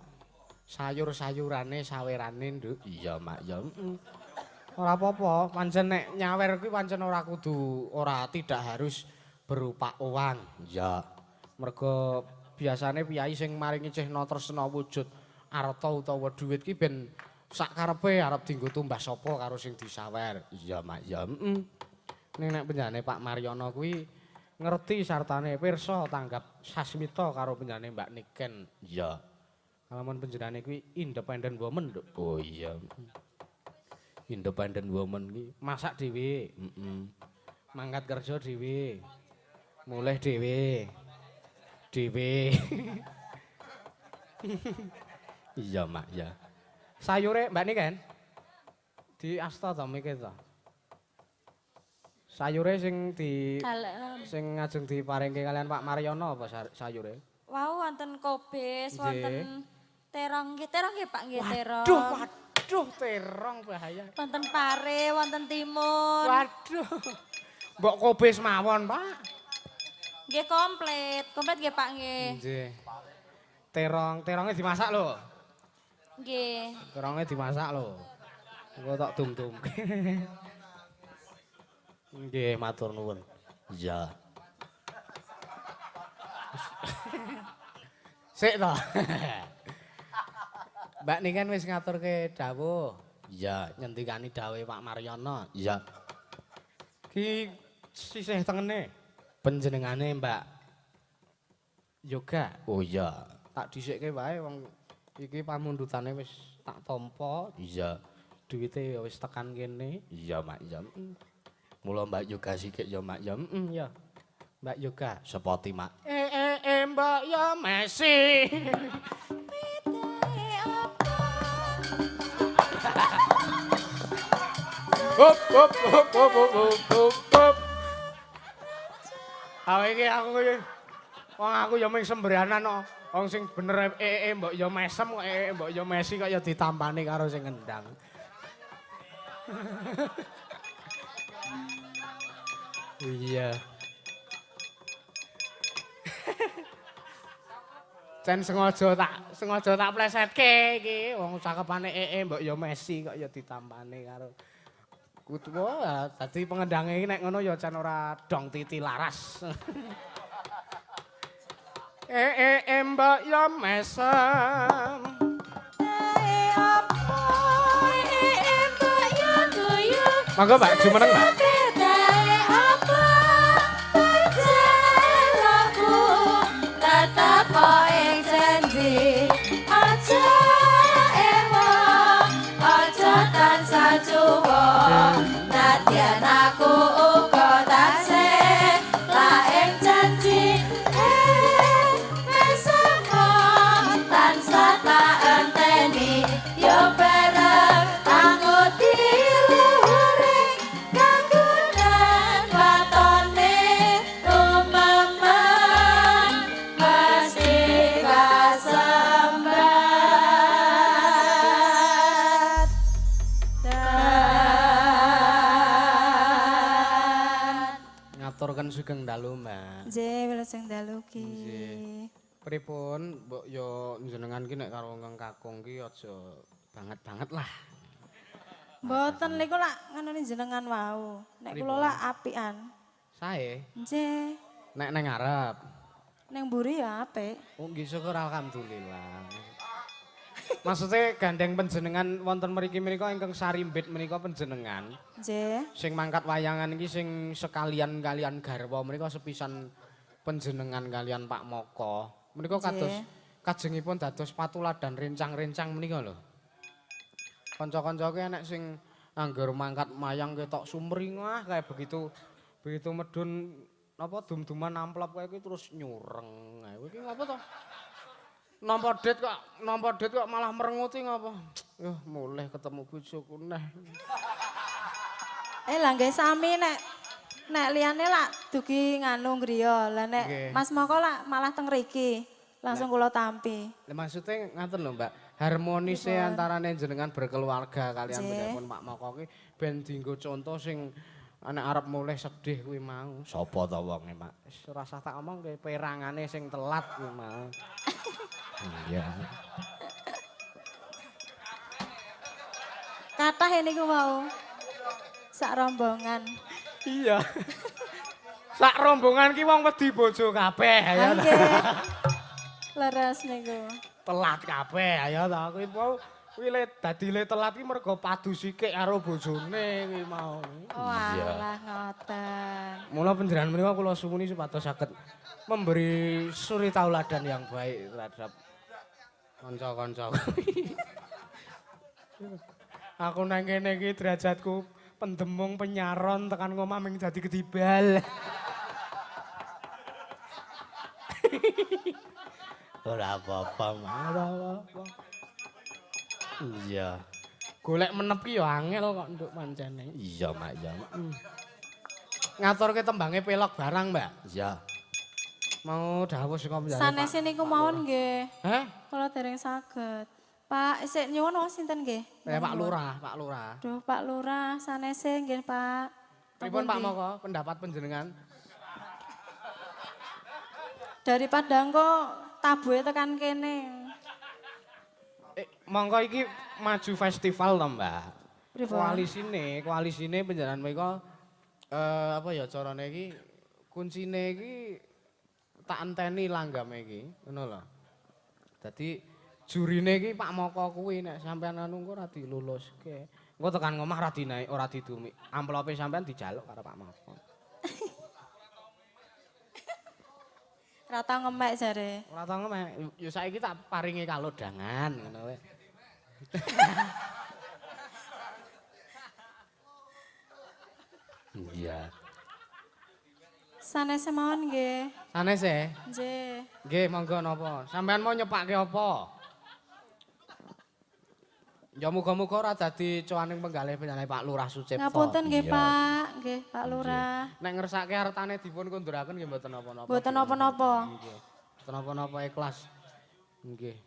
S2: sayur-sayurane sawerane, Nduk.
S3: Iya, Mak ya.
S2: Ora apa-apa, pancen nek nyawer kuwi pancen ora kudu ora tidak harus berupa uang.
S3: Iya.
S2: Mergo biasane piyai sing maringi cehna tresna wujud arta utawa dhuwit ki ben sak karepe arep dienggo tumbas sapa karo sing disawer.
S3: Iya, Mak ya.
S2: Ning nek penjane Pak Maryono kuwi ngerti sartane pirsa tanggap sasmita karo penjane Mbak Niken.
S3: Iya.
S2: Lamun penjenengane kuwi independent woman, Nduk.
S3: Oh iya. Independent woman ki.
S2: Masak dhewe,
S3: Heeh.
S2: mangkat kerja dhewe, mulih dhewe. Dhewe.
S3: Iya, Mak ya.
S2: Sayure Mbak Niken di asta ta mike ta? Sayure sing di
S4: Dalem.
S2: sing ngajeng diparingke kalian Pak Maryono apa sayure?
S4: Wau wonten kobis,
S2: Nggih.
S4: wonten terong nggih, terong nggih Pak nggih terong.
S2: Waduh, waduh terong bahaya.
S4: Wonten pare, wonten timun.
S2: Waduh. Mbok kobis mawon, Pak.
S4: Nggih komplit, komplit nggih Pak nggih.
S2: Nggih. Terong, terongnya dimasak lho.
S3: Nggih, matur nuwun. Iya.
S2: Sik to. Mbak Niken wis ngaturke dawuh.
S3: Iya,
S2: nyendikani dawuhe Pak Maryono.
S3: Iya.
S2: Ki sisih tengene panjenengane Mbak Yoga.
S3: Oh iya,
S2: tak dhisikke wae wong iki pamundhutane wis tak tampa.
S3: Iya.
S2: Duwite ya wis tekan kene.
S3: Iya, Mak. Iya. Mula Mbak Yoga sikik ya, Mak. Ya.
S2: Iya. Mbak Yoga.
S3: Sepoti, Mak.
S2: Mbak ya Messi. Hop hop hop hop hop hop hop. Awe iki aku iki wong aku ya mung sembranan kok. Wong sing bener mbok ya mesem kok mbok ya Messi kok ya ditampani karo sing ngendang. Iya. Cen sengaja tak plesetke iki wong cakepane mbok ya Messi kok ya ditampani karo kudu dadi pengendange iki nek ngono ya cen ora dong titi laras. Mbok ya mesem. Monggo Mbak jumeneng Mbak.
S4: Nadyan aku uga tasih laeng janji mesemo tansah tak enteni yo bareng anguti luhure kagunan watone rumemen mesti kasembat.
S2: Ngaturaken sugeng dalu, Mbak.
S1: Nggih, wilujeng dalu ki.
S2: Nggih. Pripun, mbok yo njenengan ki nek karo wong kakung ki aja banget-banget lah.
S1: Mboten niku lak nganune jenengan wau. Nek kula lak apian.
S2: Sae?
S1: Nggih.
S2: Nek neng ngarep.
S1: Neng mburi ya apik.
S2: Oh nggih syukur alhamdulillah. Maksudnya gandeng panjenengan wonten mriki menika ingkang sarimbit menika panjenengan.
S1: Nggih.
S2: Sing mangkat wayangan iki sing sekalian kalian garwa menika sepisan panjenengan kalian Pak Moko. Menika kados kajengipun dados patuladan rencang-rencang menika lho. Kanca-kanca ki enek sing angger mangkat mayang ketok sumringah kayak begitu begitu medun napa dum-duman amplop kae kuwi terus nyureng. Kowe iki ngapa to? Nampa dit kok malah merenguti ngapa? Yuh, mulih ketemu bojoku neh.
S1: Lah nggih sami nek liyane lak dugi nganu griya. Lah nek Mas Moko lak malah teng mriki. Langsung kula tampi.
S2: Lah maksude ngaten lho, Mbak. Harmonise antarane jenengan berkeluarga kalian panjenengan Pak Moko ki ben dienggo contoh sing nek arep mulih sedih kuwi mau.
S3: Sapa ta wonge, Mak?
S2: Wis ora usah tak omongke perangane sing telat kuwi mau.
S3: Iya.
S1: Kathah niku mau. Sak rombongan.
S2: Iya. Sak rombongan ki wong wedi bojo kabeh ya.
S1: Nggih. Leres niku.
S2: Telat kabeh ayo ta kuwi mau kuwi le dadi le telat ki mergo padu sikik karo bojone kuwi mau.
S1: Oh alah ngoten.
S2: Mula panjenengan menika kula suwuni supados saged memberi suri tauladan yang baik terhadap kanca-kanca. Aku nang kene iki derajatku pendemung penyaron tekan ngomah ming dadi ketibal.
S3: Ora apa-apa, Mak.
S2: Ora apa-apa.
S3: Iya.
S2: Golek menep ki ya angel kok nduk pancene.
S3: Iya, Mak, ya.
S2: Ngaturke tembange pelok barang, Mbak.
S3: Iya.
S2: Mau dawuh saka panjenengan.
S1: Sanese niku mawon nggih.
S2: Heh?
S1: Kula dereng saged. Pak, sik nyuwun wong sinten nggih?
S2: Pak Lurah, Pak Lurah.
S1: Duh, Pak Lurah, sanese nggih, Pak.
S2: Pripun Pak Moko, pendapat panjenengan?
S1: Daripada engko tabuhe tekan kene.
S2: Monggo iki maju festival to, Mbak. Koalisine panjenengan menika Apa ya carane iki kuncine iki tak enteni langgame iki, ngono lho. Dadi jurine iki Pak Moko kuwi nek sampean anu engko ora diluluske. Engko tekan ngomah ora dinaik, ora didumi. Amplope sampean dijaluk karo Pak Moko.
S1: Ora tau ngemek jare.
S2: Ora tau ngemek. Ya saiki tak paringi kalodhangan ngono wae.
S3: Iya.
S1: Sanes mawon nggih.
S2: Sanes e?
S1: Nggih.
S2: Nggih, monggo napa? Sampean mau nyepake apa? Ya muga-muga ora dadi cowaning penggalih-penggalih Pak Lurah Sucipto.
S1: Ngapunten nggih, Pak. Nggih, Pak Lurah.
S2: Nek ngersake hartane dipun konduraken nggih mboten napa-napa.
S1: Mboten napa-napa.
S2: Nggih. Mboten napa-napa ikhlas. Nggih.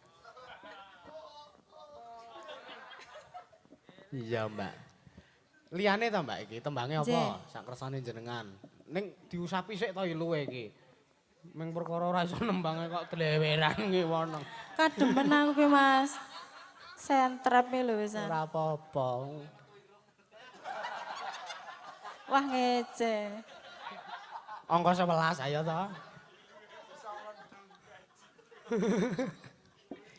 S2: Iya, Mbak. Liyane ta, Mbak iki tembange apa? Sak kersane jenengan. Ning diusapi sik to luwe iki. Ming perkara ora iso nembange kok dleweran nggih wono.
S1: Kademen aku ki, Mas. Sentrep lho wisan.
S2: Ora apa-apa.
S1: Wah ngece.
S2: Angka 11 ayo to.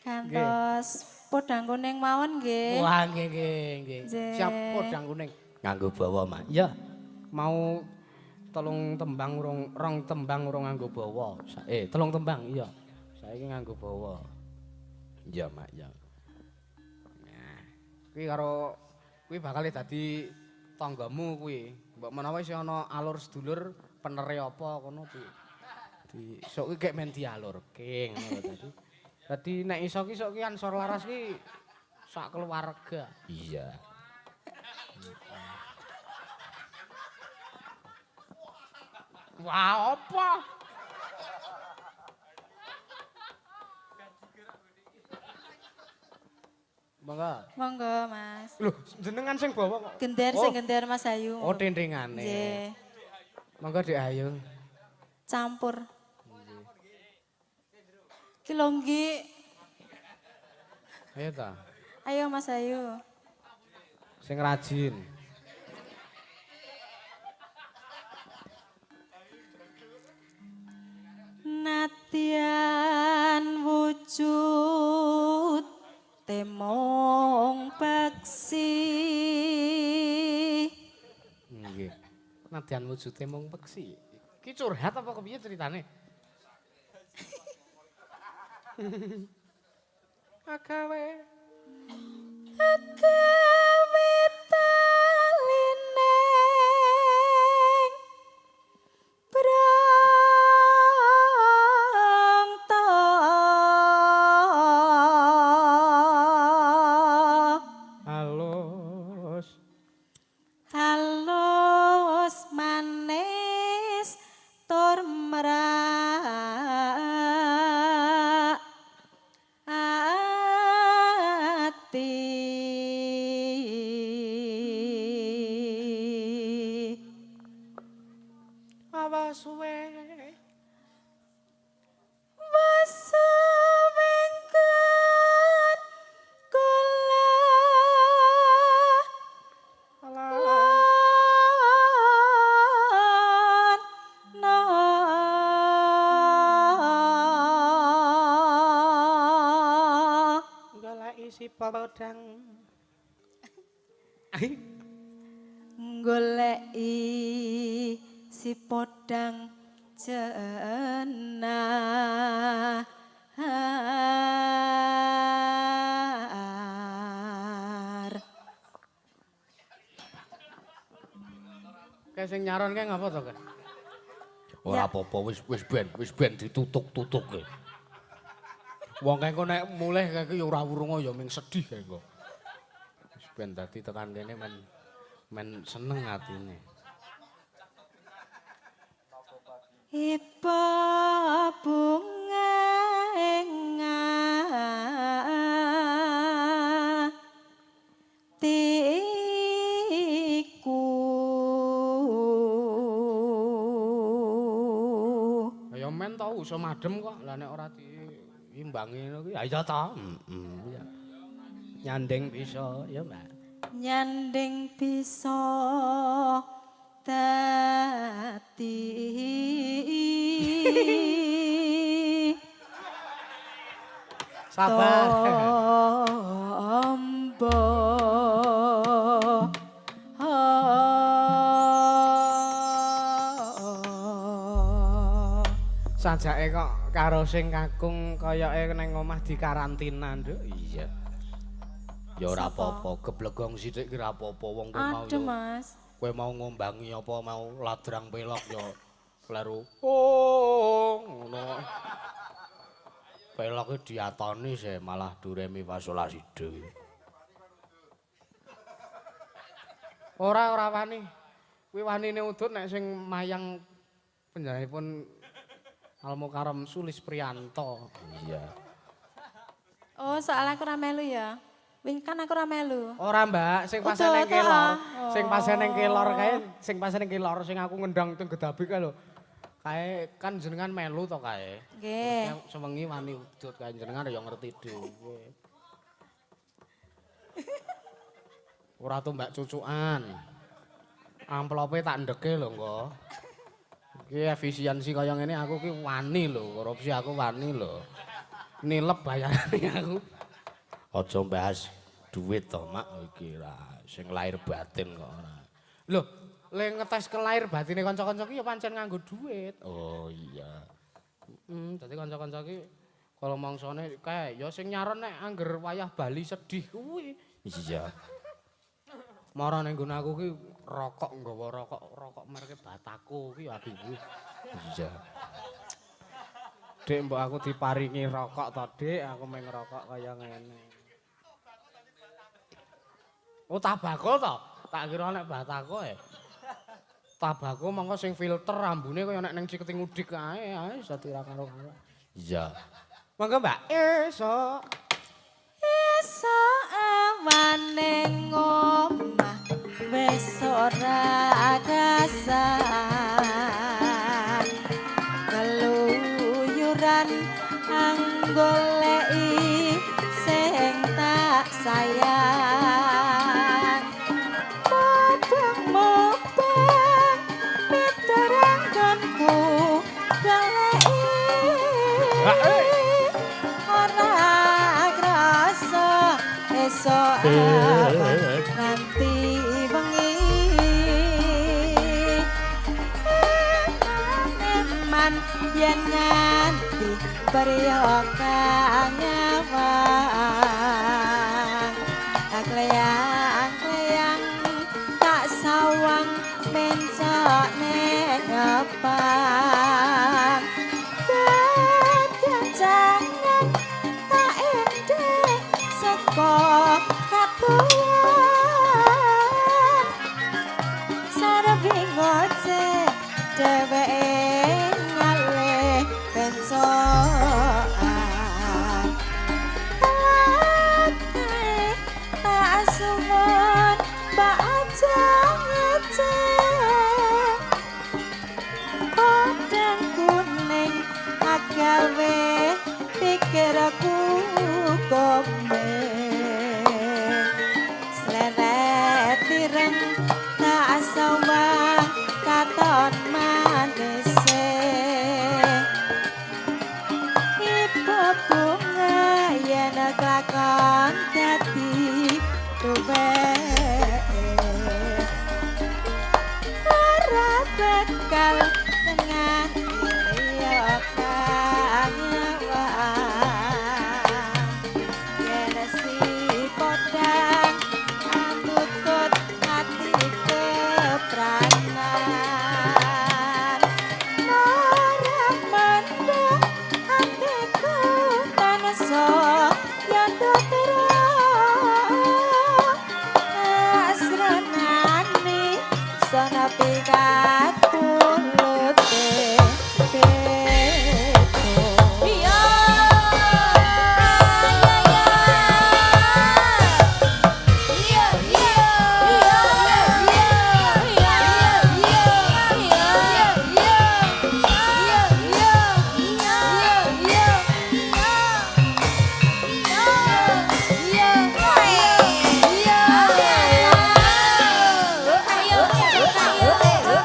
S1: Gantos podang kuning mawon nggih.
S2: Wah nggih nggih nggih. Siap podang kuning.
S3: Nganggo bawa, Mak.
S2: Iya. Mau telung tembang urung rong tembang urung nganggo bawa. Telung tembang iya. Saiki nganggo bawa.
S3: Iya, Mak, iya.
S2: Kuwi karo kuwi bakal dadi tanggamu kuwi. Mbok menawa isih ana alur sedulur penere apa kono di di sok kuwi gek men dialurke ngono lho dadi. Dadi nek iso ki sok ki Ansor Laras ki sak keluarga.
S3: Iya.
S2: Wah, apa? Monggo.
S1: Monggo, Mas.
S2: Loh, jenengan sing bawa kok.
S1: Gender sing gender Mas Ayu.
S2: Oh, tendengane.
S1: Nggih.
S2: Monggo Dik Ayu.
S1: Campur. Ki lho nggih.
S2: Ayo ta.
S1: Ayo Mas Ayu.
S2: Sing rajin.
S1: Nadyan wujud temong peksi.
S2: Nggih. Nadyan wujude mung peksi. Ki curhat apa kepiye ceritane? Agawe.
S1: Agawe taline brangta.
S2: Halus.
S1: Halus manis tur merak ati.
S2: Awas suwe. Wasawengken
S1: kula
S2: lana. Goleki si podang.
S1: Goleki si podang jenah.
S2: Kayak sing nyaron kae ngapa to, Kak?
S3: Ora apa-apa wis ben ditutuk-tutukke. Wong kae engko nek mulih kae ya ora wurunga ya ming sedih kae engko. Wis ben dadi tekan kene men seneng atine.
S1: Iba bunga ing atiku.
S2: Ya men tau iso madem kok. Lah nek ora diimbangi ngono kuwi ya ta.
S3: Heeh. Ya. Nyanding bisa ya, Mbak.
S1: Nyanding bisa Dadi
S2: sabar.
S1: Tombo.
S2: Sajake kok karo sing kakung kayake nang omah dikarantina, Nduk.
S3: Iya. Ya ora apa-apa, geblegong sithik ki ora apa-apa wong kowe mau.
S1: Adem, Mas.
S3: Kowe mau ngombangi apa mau ladrang pelok ya kleru. Oh, ngono. Peloke diatoni se malah duremi fasolasi dhewe.
S2: Ora ora wani. Kuwi wanine udut nek sing mayang panjenenganipun Almukarram Sulis Prianto.
S3: Iya.
S1: Oh, soalnya aku ora melu ya. Wing kan aku ora melu.
S2: Ora, Mbak, sing pas neng kelor. Sing pas neng kelor kae, sing pas neng kelor sing aku ngendang teng Gedabi kae lho. Kae kan jenengan melu to kae.
S1: Nggih.
S2: Terus sewengi wani udut kae jenengan ya ngerti dhewe.
S3: Ora tuh Mbak cucukan. Amplope tak ndeke lho engko. Iki efisiensi kaya ngene aku ki wani lho, korupsi aku wani lho. Nilep bayarane aku. Aja bahas duit to, Mak, iki ra sing lahir batin kok ora.
S2: Lho, le ngetes ke lahir batine kanca-kanca ki ya pancen nganggo duit.
S3: Oh iya.
S2: Dadi kanca-kanca ki kala mangsane kae ya sing nyaron nek angger wayah Bali sedih kuwi.
S3: Iya.
S2: Mara ning nggon aku ki rokok nggawa rokok, rokok merke Batako ki ati kuwi.
S3: Iya.
S2: Dik mbok aku diparingi rokok to, Dik, aku meng rokok kaya ngene. Oh, tabako to? Tak kira nek Batako e. Tabako mongko sing filter rambune kaya nek ning Ciketing Udik kae, ae dadi ra karo-karo.
S3: Iya.
S2: Monggo, Mbak. Esuk.
S1: Esuk awane ngomah wis ora kasan. Keluyuran anggoleki sing tak sayang. Padang mubeng mituranggonku goleki. Ora krasa esuk awan nganti wengi. Eman yen nganti priya kang nyawang. Kleyang-kleyang tak sawang mencok ning ngepang. Jangan tak endek saka katuan. Sarebi ngoce dheweke ngalih bencokan. Ate tak suwun mbak aja ngece. Podang kuning agawe pikirku komeng. Sleret ireng tak sawang katon manise. Ibu bunga yen kelakon dadi tuweke. Ora bakal dengan liya kang nyawang. Yen si podang atutut ati kepranan. Ora mendhak atiku tansah yondo terang. Asranani sono pikatulute beda.
S4: Iya. Iya, iya. Iya, iya. Iya, iya. Iya, iya. Iya, iya. Iya, iya. Iya, iya. Iya. Ayo, ayo, ayo.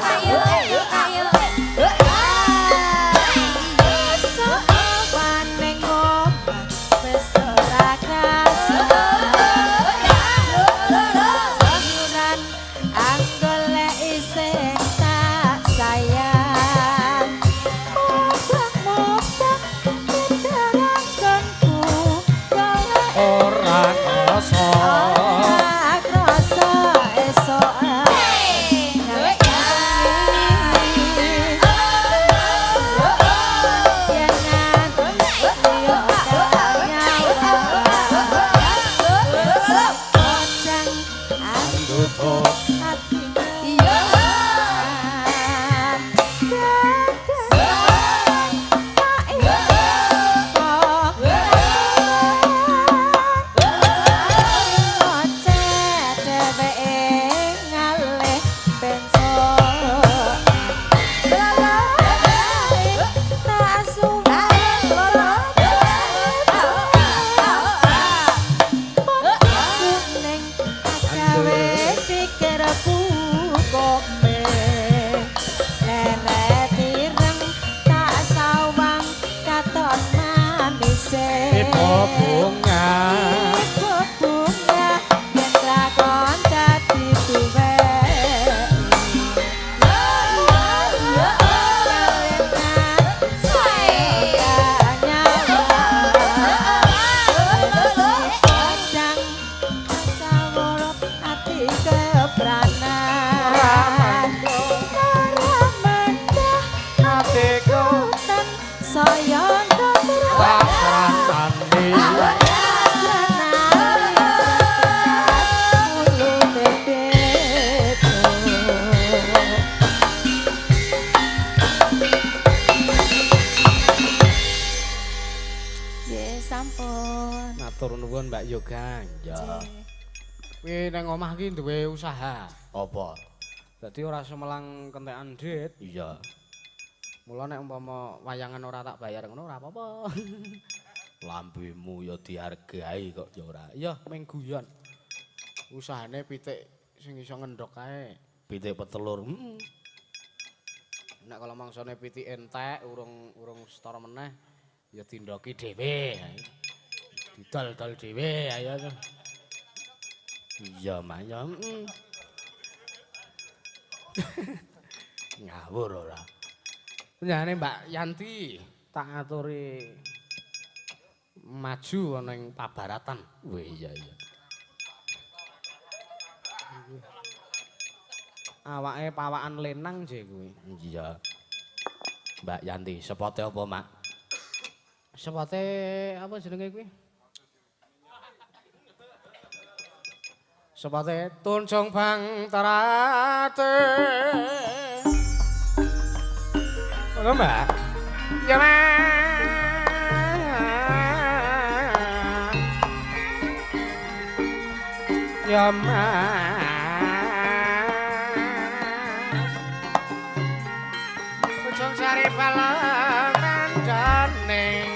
S3: Ikutan
S1: saya
S3: Pasratane
S1: Nggih, sampun.
S2: Matur nuwun Mbak Yoga.
S3: Ya.
S2: Kuwi nang omah ki duwe usaha.
S3: Apa?
S2: Dadi ora semelang kentekan duit.
S3: Iya.
S2: Mula nek umpama wayangan ora tak bayar ngono ora apa-apa.
S3: Lambemu ya dihargai kok ya ora.
S2: Iya, mung guyon. Usahane pitik sing iso ngendhok kae.
S3: Pitik petelur.
S2: Heeh. Nek kalau mangsane pitik entek urung setara meneh ya dindoki dhewe. Didol-dol dhewe ayo.
S3: Iya, Mas. Ya. Ngawur ora.
S2: Panjenengane Mbak Yanti tak aturi maju ana ing pabaratan.
S3: Wih, iya iya.
S2: Awake pawakan lenang je kuwi.
S3: Iya. Mbak Yanti, sepote apa, Mak?
S2: Sepote apa jenenge kuwi? Sepote Tunjung Bang Terate. Monggo, Mbak. Ya, Mas. Ya, Mas. Ujung sari palang kandhane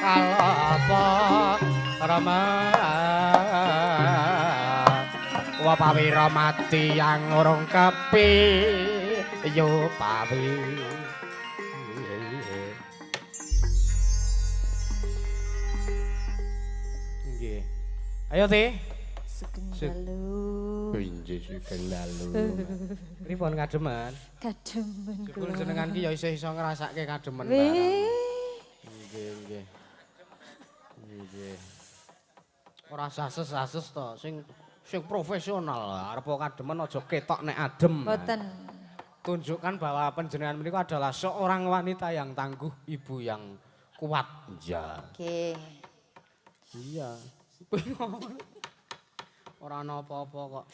S2: kalapa rama. Wa pawira mati yang urung kepi yo pawi. Nggih. Ayo Ti.
S1: Sugeng dalu.
S2: Inggih sugeng dalu. Pripun kademen?
S1: Kademen
S2: kula. Jebul jenengan ki ya isih iso ngrasake kademen barang. Nggih nggih. Nggih. Ora sases-sases to sing profesional, arep kademen aja ketok nek adem.
S1: Mboten.
S2: Tunjukkan bahwa panjenengan menika adalah seorang wanita yang tangguh, ibu yang kuat.
S3: Iya.
S1: Oke.
S2: Iya. Ora ana apa-apa kok.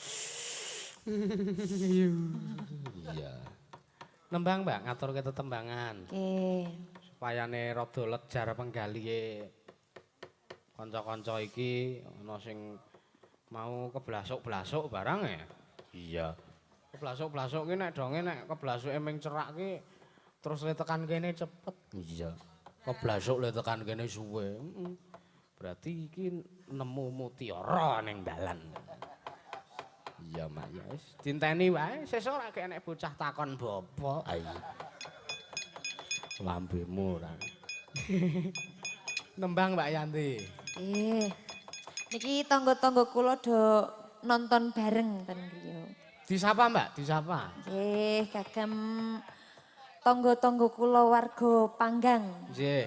S3: Iya.
S2: Nembang, Mbak, ngaturke tetembangan.
S1: Oke.
S2: Supayane rada lejar penggalihe kanca-kanca iki ana sing mau keblasuk-blasuk barang ya.
S3: Iya.
S2: Keblasuk-blasuk ki nek donge nek keblasuke ming cerak ki terus le tekan kene cepet.
S3: Iya. Keblasuk le tekan kene suwe.
S2: Heeh. Berarti iki nemu mutiara ning dalan.
S3: Iya, Mak.
S2: Ya wis dinteni wae sesuk ora enek bocah takon bapak.
S3: Ayo. Lambemu ora.
S2: Nembang Mbak Yanti.
S1: Nggih. Niki tangga-tangga kula do nonton bareng ten griya.
S2: Disapa, Mbak? Disapa.
S1: Nggih, kagem tangga-tangga kula warga Panggang.
S2: Nggih.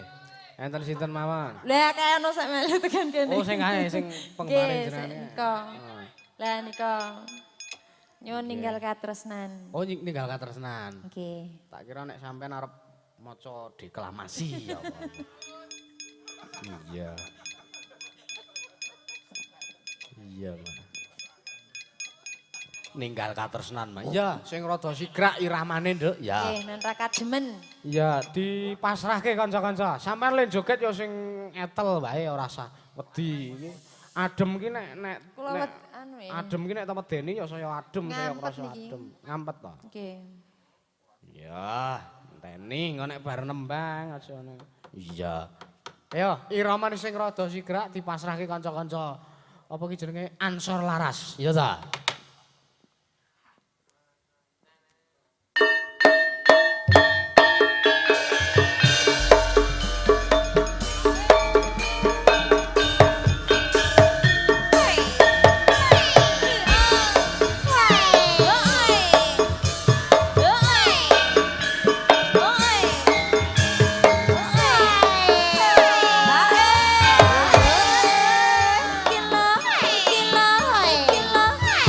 S2: Enten sinten mawon?
S1: Lah kae ana sak melu tekan kene.
S2: Oh, sing kae sing penggemare jenengane.
S1: Nika. Lah nika. Nyuwun ninggal katresnan.
S2: Oh, ninggal katresnan.
S1: Nggih.
S2: Tak kira nek sampean arep maca deklamasi ya apa.
S3: Iya. Iya, Mas. Ninggal katresnan, Mas.
S2: Iya, sing rada sigrak iramane, Nduk.
S3: Ya.
S1: Nggih, men ra kademen.
S2: Iya, dipasrahke kanca-kanca. Sampeyan le joget ya sing etel wae ora usah wedi. Adem ki nek nek
S1: anu ya.
S2: Adem ki nek medeni ya saya adem, saya krasa adem. Ngampet to.
S1: Nggih.
S2: Ya, enteni engko nek bar nembang aja ngono.
S3: Iya.
S2: Ayo, iramane sing rada sigrak dipasrahke kanca-kanca. Apa ki jenenge Ansor Laras?
S3: Iya ta?
S4: Gila, gila, gila.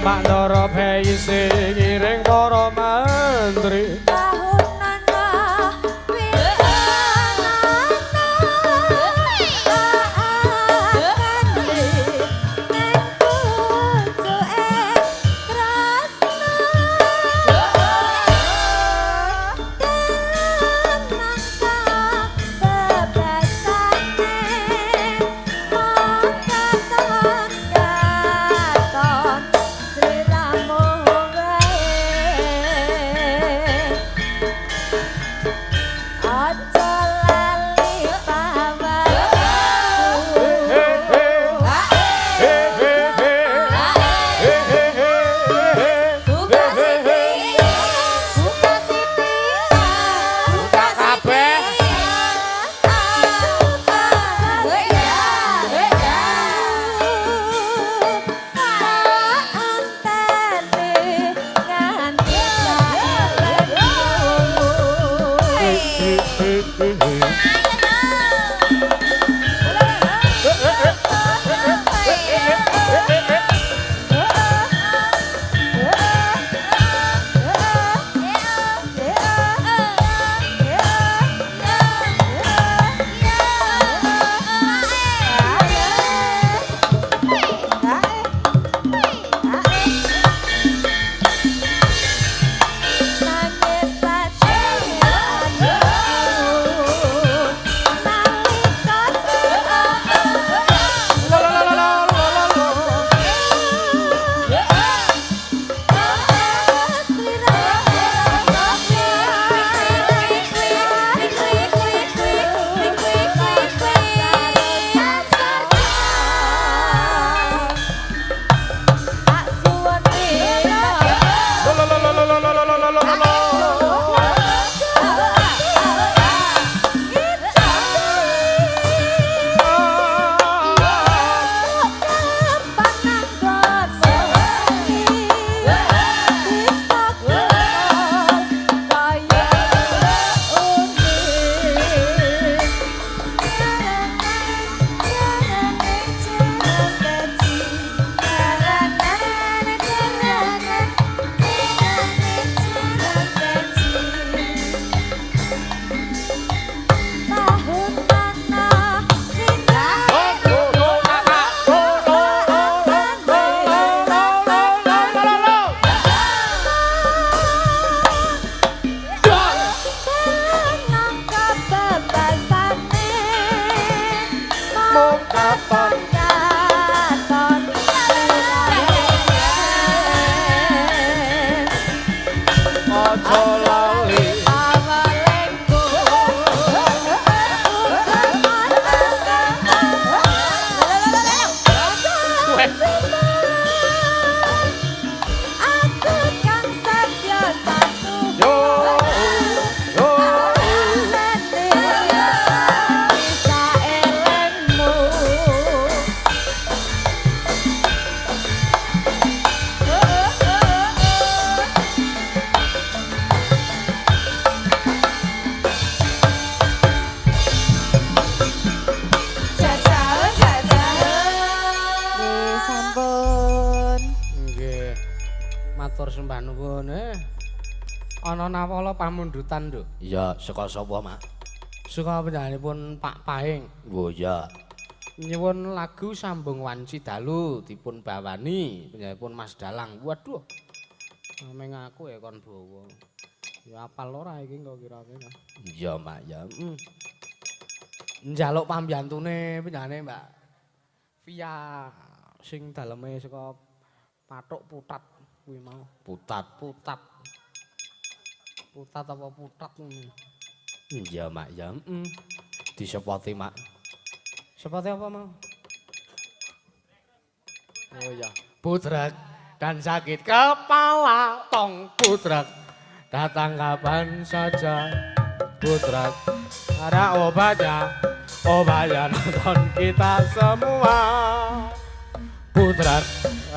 S2: Pak Ndara Beisi ngiring para menteri. Ana nawala pamundutan, Nduk.
S3: Iya, saka sapa, Mak?
S2: Saka panjenenganipun Pak Paing.
S3: Oh iya.
S2: Nyuwun lagu Sambung Wanci Dalu dipun bawani panjenenganipun Mas Dalang. Waduh. Ameng aku ya kon bawa. Ya apal ora iki kok kira-kira.
S3: Iya, Mak, ya.
S2: Njaluk pambiyantune panjenengane Mbak Via sing daleme saka pathuk putat kuwi mau.
S3: Putat,
S2: putat. Putat apa putat ngono.
S3: Iya, Mak, ya. Disepoti, Mak.
S2: Sepoti apa mau? Oh iya, budrek dan sakit kepala tong budrek. Datang kapan saja budrek. Ada obatnya, obatnya nonton kita semua. Budrek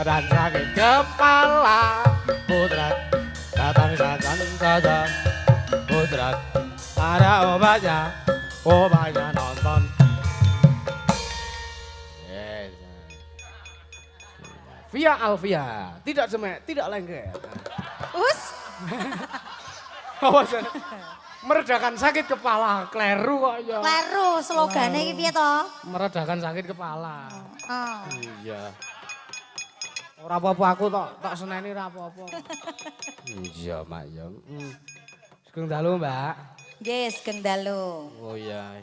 S2: dan sakit kepala budrek. Datang kapan saja budrek. Ada obatnya, obatnya nonton. Via Alvia, tidak jemek, tidak lengket.
S1: Us.
S2: Apa sih? Meredakan sakit kepala, kleru kok ya.
S4: Kleru slogane iki piye to?
S2: Meredakan sakit kepala.
S4: Oh.
S2: Iya. Ora apa-apa aku tok seneni ora apa-apa.
S3: Iya, Mak ya.
S2: Sugeng dalu, Mbak.
S4: Nggih, sugeng dalu.
S2: Oh iya.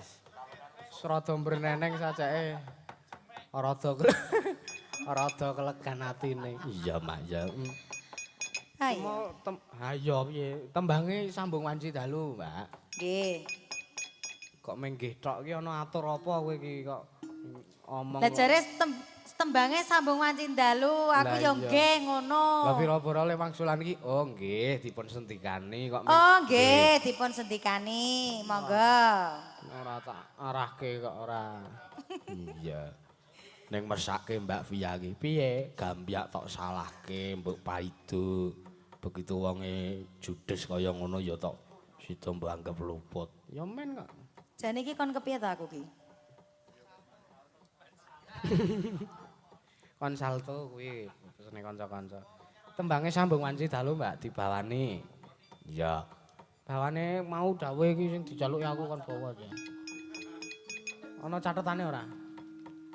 S2: Rada mbreneneng sajake. Rada rada kelegan atine.
S3: Iya, Mak ya.
S4: Ayo.
S2: Ayo piye? Tembange sambung wanci dalu, Mbak.
S4: Nggih.
S2: Kok menggih tok iki ana atur apa kowe iki kok omong.
S4: Lah jare tembange sambung wanci dalu, aku yo nggih ngono.
S2: Lah pira-pira le wangsulan iki? Oh nggih, dipun sentikani kok.
S4: Oh nggih, dipun sentikani. Monggo.
S2: Ora tak arahke kok ora.
S3: Iya. Ning mesake Mbak Via iki piye? Gambyak tok salahke mbok paido. Begitu wonge judes kaya ngono ya tok sida mbok anggap luput.
S2: Ya men kok.
S4: Jane iki kon kepiye ta aku ki?
S2: Kon salto kuwi pesene kanca-kanca. Tembange sambung wanci dalu Mbak dibawani.
S3: Iya.
S2: Bawane mau dawuh iki sing dijaluki aku kon bawa aja. Ana catetane ora?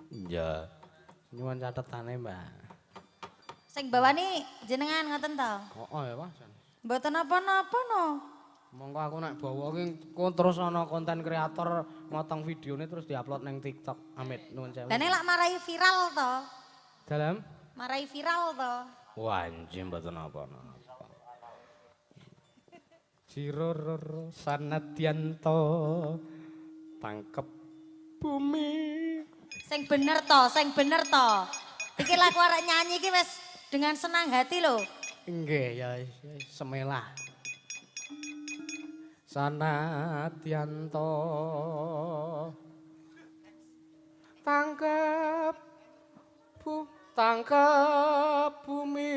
S3: Iya.
S2: Nyuwun catetane, Mbak.
S4: Sing bawani jenengan ngoten to?
S2: Heeh ya, Mas.
S4: Mboten napa-napa no.
S2: Monggo aku nek bawa ki terus ana konten kreator motong videone terus diupload nang TikTok. Amit nuwun sewu.
S4: Lah nek lak marai viral to?
S2: Dalem?
S4: Marai viral to.
S3: Wah, anjing mboten napa-napa.
S2: Jirororo sanadyanto tangkep bumi.
S4: Sing bener to, sing bener to. Iki laku arek nyanyi iki wis dengan senang hati lho.
S2: Nggih ya semelah. Sanadyanto tangkep bu tangkep bumi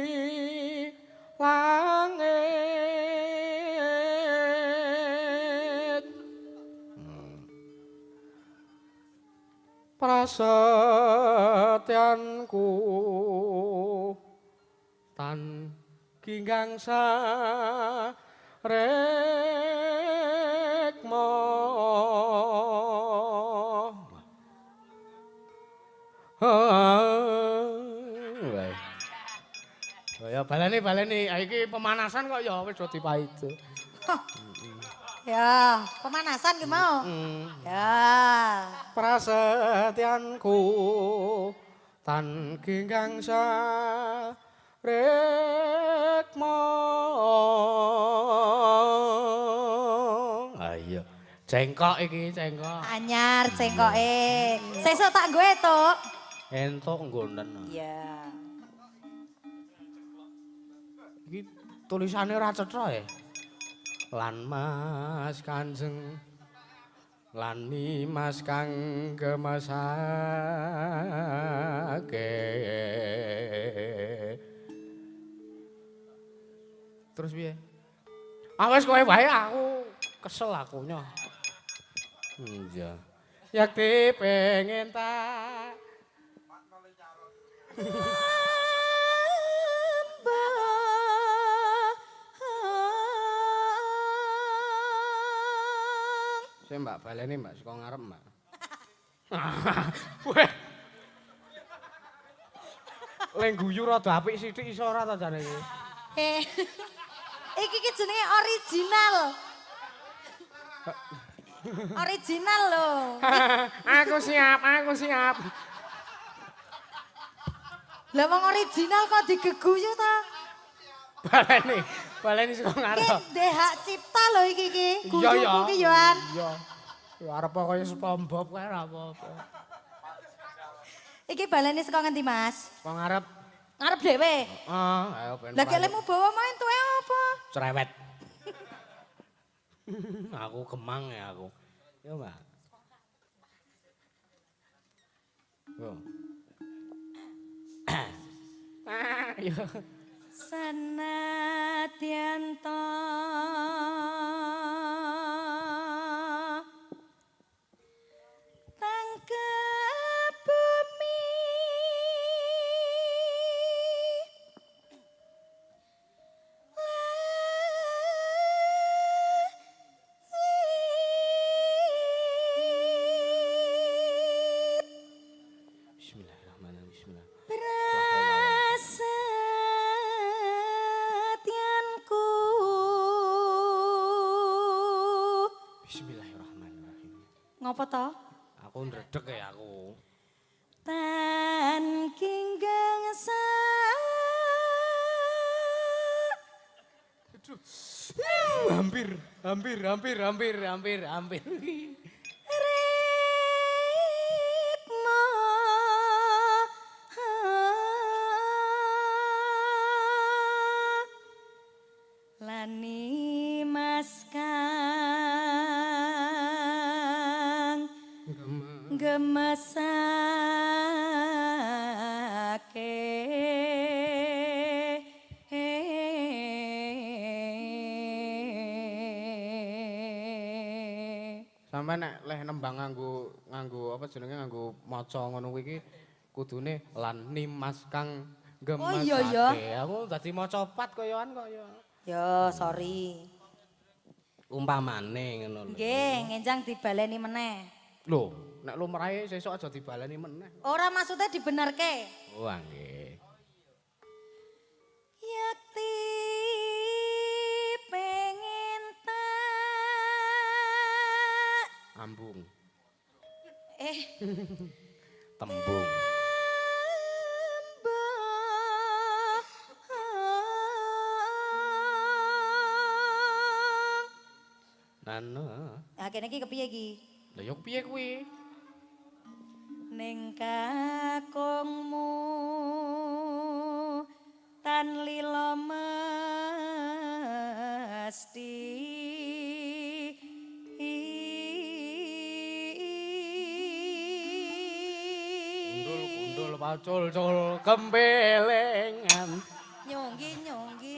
S2: langit. Prasetyanku tan ginggang sarekma. Ya baleni iki pemanasan kok ya wis do dipaido.
S4: Ya, pemanasan ki mau. Ya.
S2: Prasetyanku tan ginggang sarekma.
S3: Ayo,
S2: cengkok iki, cengkok.
S4: Anyar cengkoke. Sesuk tak nggo entuk.
S3: Entuk nggonen.
S4: Iya.
S2: Iki tulisane ora cetha ya. Lan Mas Kanjeng lan Nimas kang gemasake. Terus piye? Ah wis kowe wae aku kesel aku nyoh.
S3: Iya.
S2: Yakti pengen tak Saya Mbak baleni Mbak saka ngarep Mbak. Weh. Leng guyu rada apik sithik iso ora ta jane iki?
S4: Iki ki jenenge original. Original lho.
S2: Aku siap, aku siap.
S4: Lah wong original kok digeguyu ta?
S2: Baleni, baleni saka ngarep.
S4: Iki ndek hak cipta lho iki iki. Guyuku ki yo an.
S2: Iya. Ya arep kaya SpongeBob kae ora apa-apa.
S4: Iki baleni saka ngendi, Mas?
S2: Saka ngarep.
S4: Ngarep dhewe.
S2: Heeh, ayo ben.
S4: Lah kek lemu bawa main tuwe apa?
S3: Cerewet. Aku kemang ya aku.
S2: Yo, Mbak. Yo. Yo.
S4: Sanadyanto tangkep bumi Ngopo to?
S2: Aku ndredeg ya aku.
S4: Tan kinggang sa.
S2: Aduh. Hampir.
S4: Rikma lani mas kang gemesake.
S2: Sampai nek leh nembang nganggo apa jenenge nganggo maca ngono kuwi iki kudune lan nimas kang gemasake.
S4: Oh iya ya.
S2: Aku dadi maca pat koyoan kok ya.
S4: Ya, sorry.
S2: Umpamane ngono lho.
S4: Nggih, ngenjang dibaleni meneh.
S2: Lho, nek lumrahe sesuk aja dibaleni meneh.
S4: Ora maksudnya dibenerke.
S2: Oh, nggih.
S4: Yakti pengen tak
S2: ambung.
S3: Tembung. Nana.
S4: Nah, kene iki kepiye iki?
S2: Lah ya kepiye kuwi?
S4: Ning kakungmu tan lila mesti.
S2: Gundul-gundul pacul-cul kembelengan.
S4: Nyonggi nyonggi.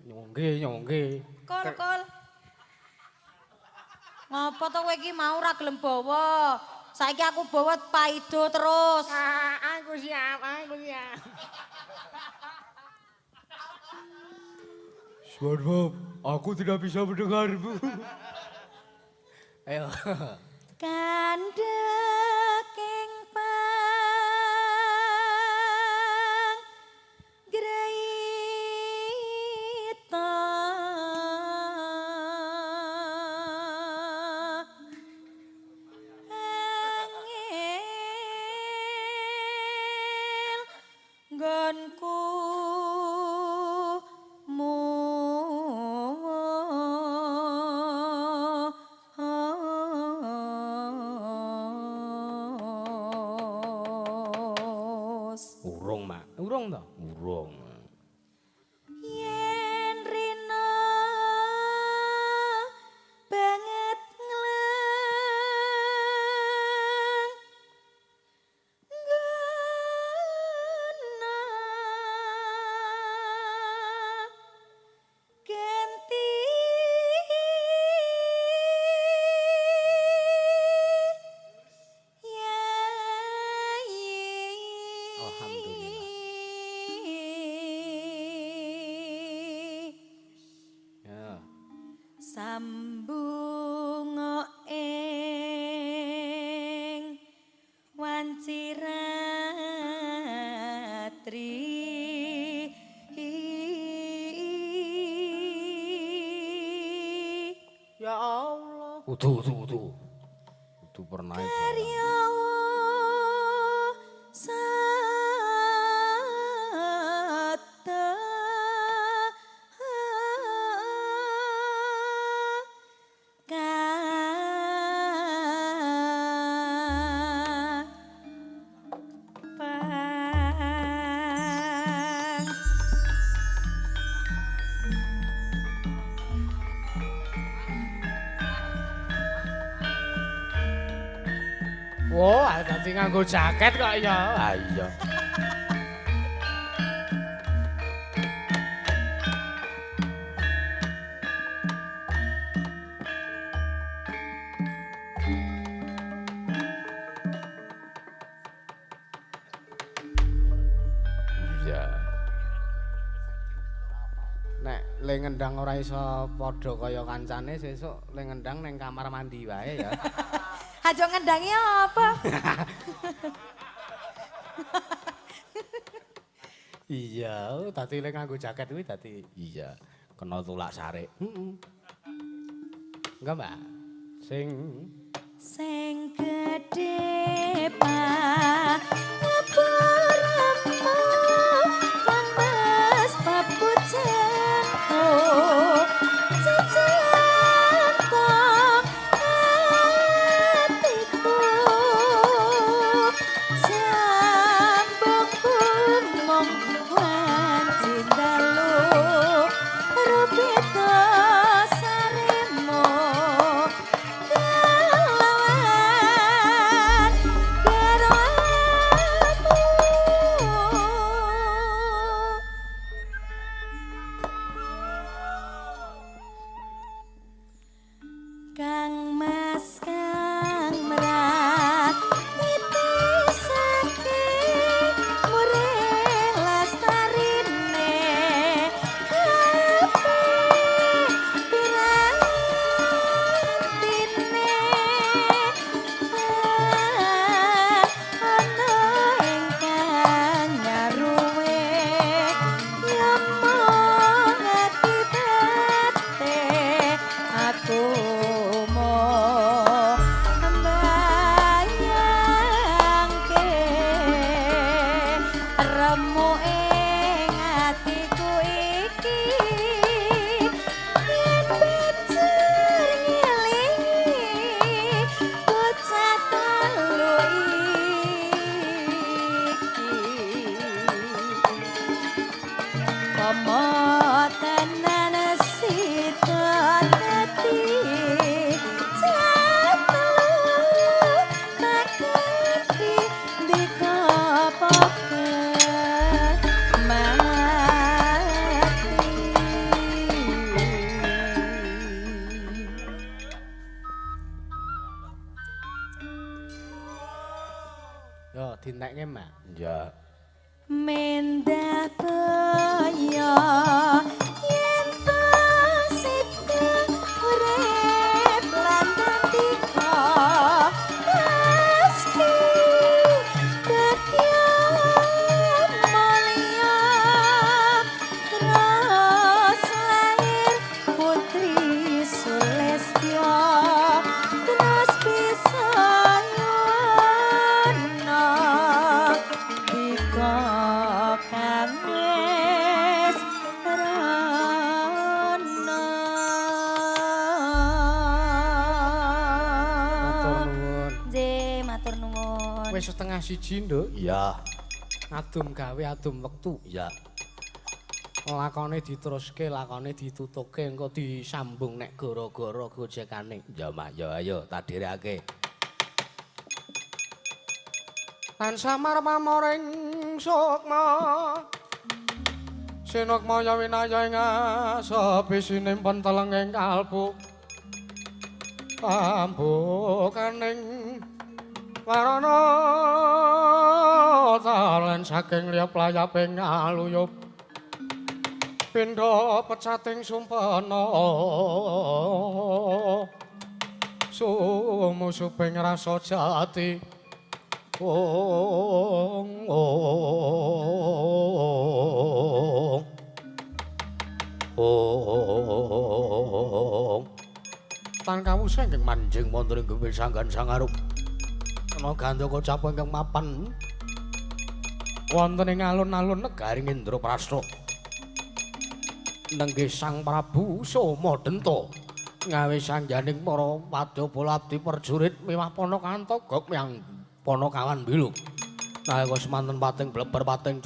S2: Nyonggi nyonggi.
S4: Kol kol. Ngopo to kowe iki mau ora gelem bawa? Saiki aku bawa paido terus.
S2: Aku siap, aku siap. SpongeBob, aku tidak bisa mendengarmu. Ayo.
S4: Kandheking pang greita angel nggonku
S3: Urung, Mak.
S2: Urung to?
S3: Urung.
S4: Yen rina banget ngleng ngena ganti yayi.
S2: Alhamdulillah. Ya.
S4: Sambunga ing wanci ratri.
S2: Ya Allah.
S3: Kudu kudu kudu. Kudu pernah.
S4: Karya sata ka pang.
S2: Wah, dadi nganggo jaket kok ya.
S3: Ah iya. Iya.
S2: Nek le ngendang ora iso padha kaya kancane sesuk le ngendang ning kamar mandi wae ya.
S4: Aja ngendangi apa?
S2: Iya, dadi le nganggo jaket kuwi dadi
S3: iya, kena tulak sarik.
S2: Heeh. Enggak, Mbak. Sing
S4: Sing gedhe pangapuramu Kang Mas papujanku jejantung atiku sambung mung wanci dalu rupita saremo kelawan garwamu. Kang Mas kang merat nitisake mure lastarine kabeh pirantine ana ingkang nyaruwe ya mung akibate aku mung mbayangke remuk ing atiku iki yen banjur ngelingi bocah telu iki. Pomo tenan sita dadi jatelu tak ganti dikopoke mati.
S2: Yo dintekke, Mbak.
S3: Ya.
S4: Mendah baya yen ta sida urip lan dadi meski bagya mulya terus lahir putri Sulistya terus bisa yono dika kang wis rono.
S2: Matur nuwun.
S4: Nggih, matur nuwun.
S2: Wis 12.30, Nduk.
S3: Iya.
S2: Adum gawe adum wektu.
S3: Iya.
S2: Lakone diteruske, lakone ditutuke, engko disambung nek gara-gara gojekane.
S3: Ya, Mak, ya ayo tak dherekake.
S2: Lan samar pamoring sukma. Sinukmaya winaya ing asepi sinimpen telenging kalbu. Pambukaning warana talen saking liyap layaping aluyup. Pindha pecating sumpena sumusuping rasa jati. Ong ong ong tan kawusa ingkang
S3: Manjing wonten ing gumi sanggan sangarup. Ana gandaka capa ingkang mapan
S2: wonten ing alun-alun
S3: negaring Indraprastha. Nenggih Sang Prabu Soma Denta ngawe sangganing para wadyabala abdi prajurit miwah Panakantagok miyang Panakawan Bilung. Nalika semanten pating bleber pating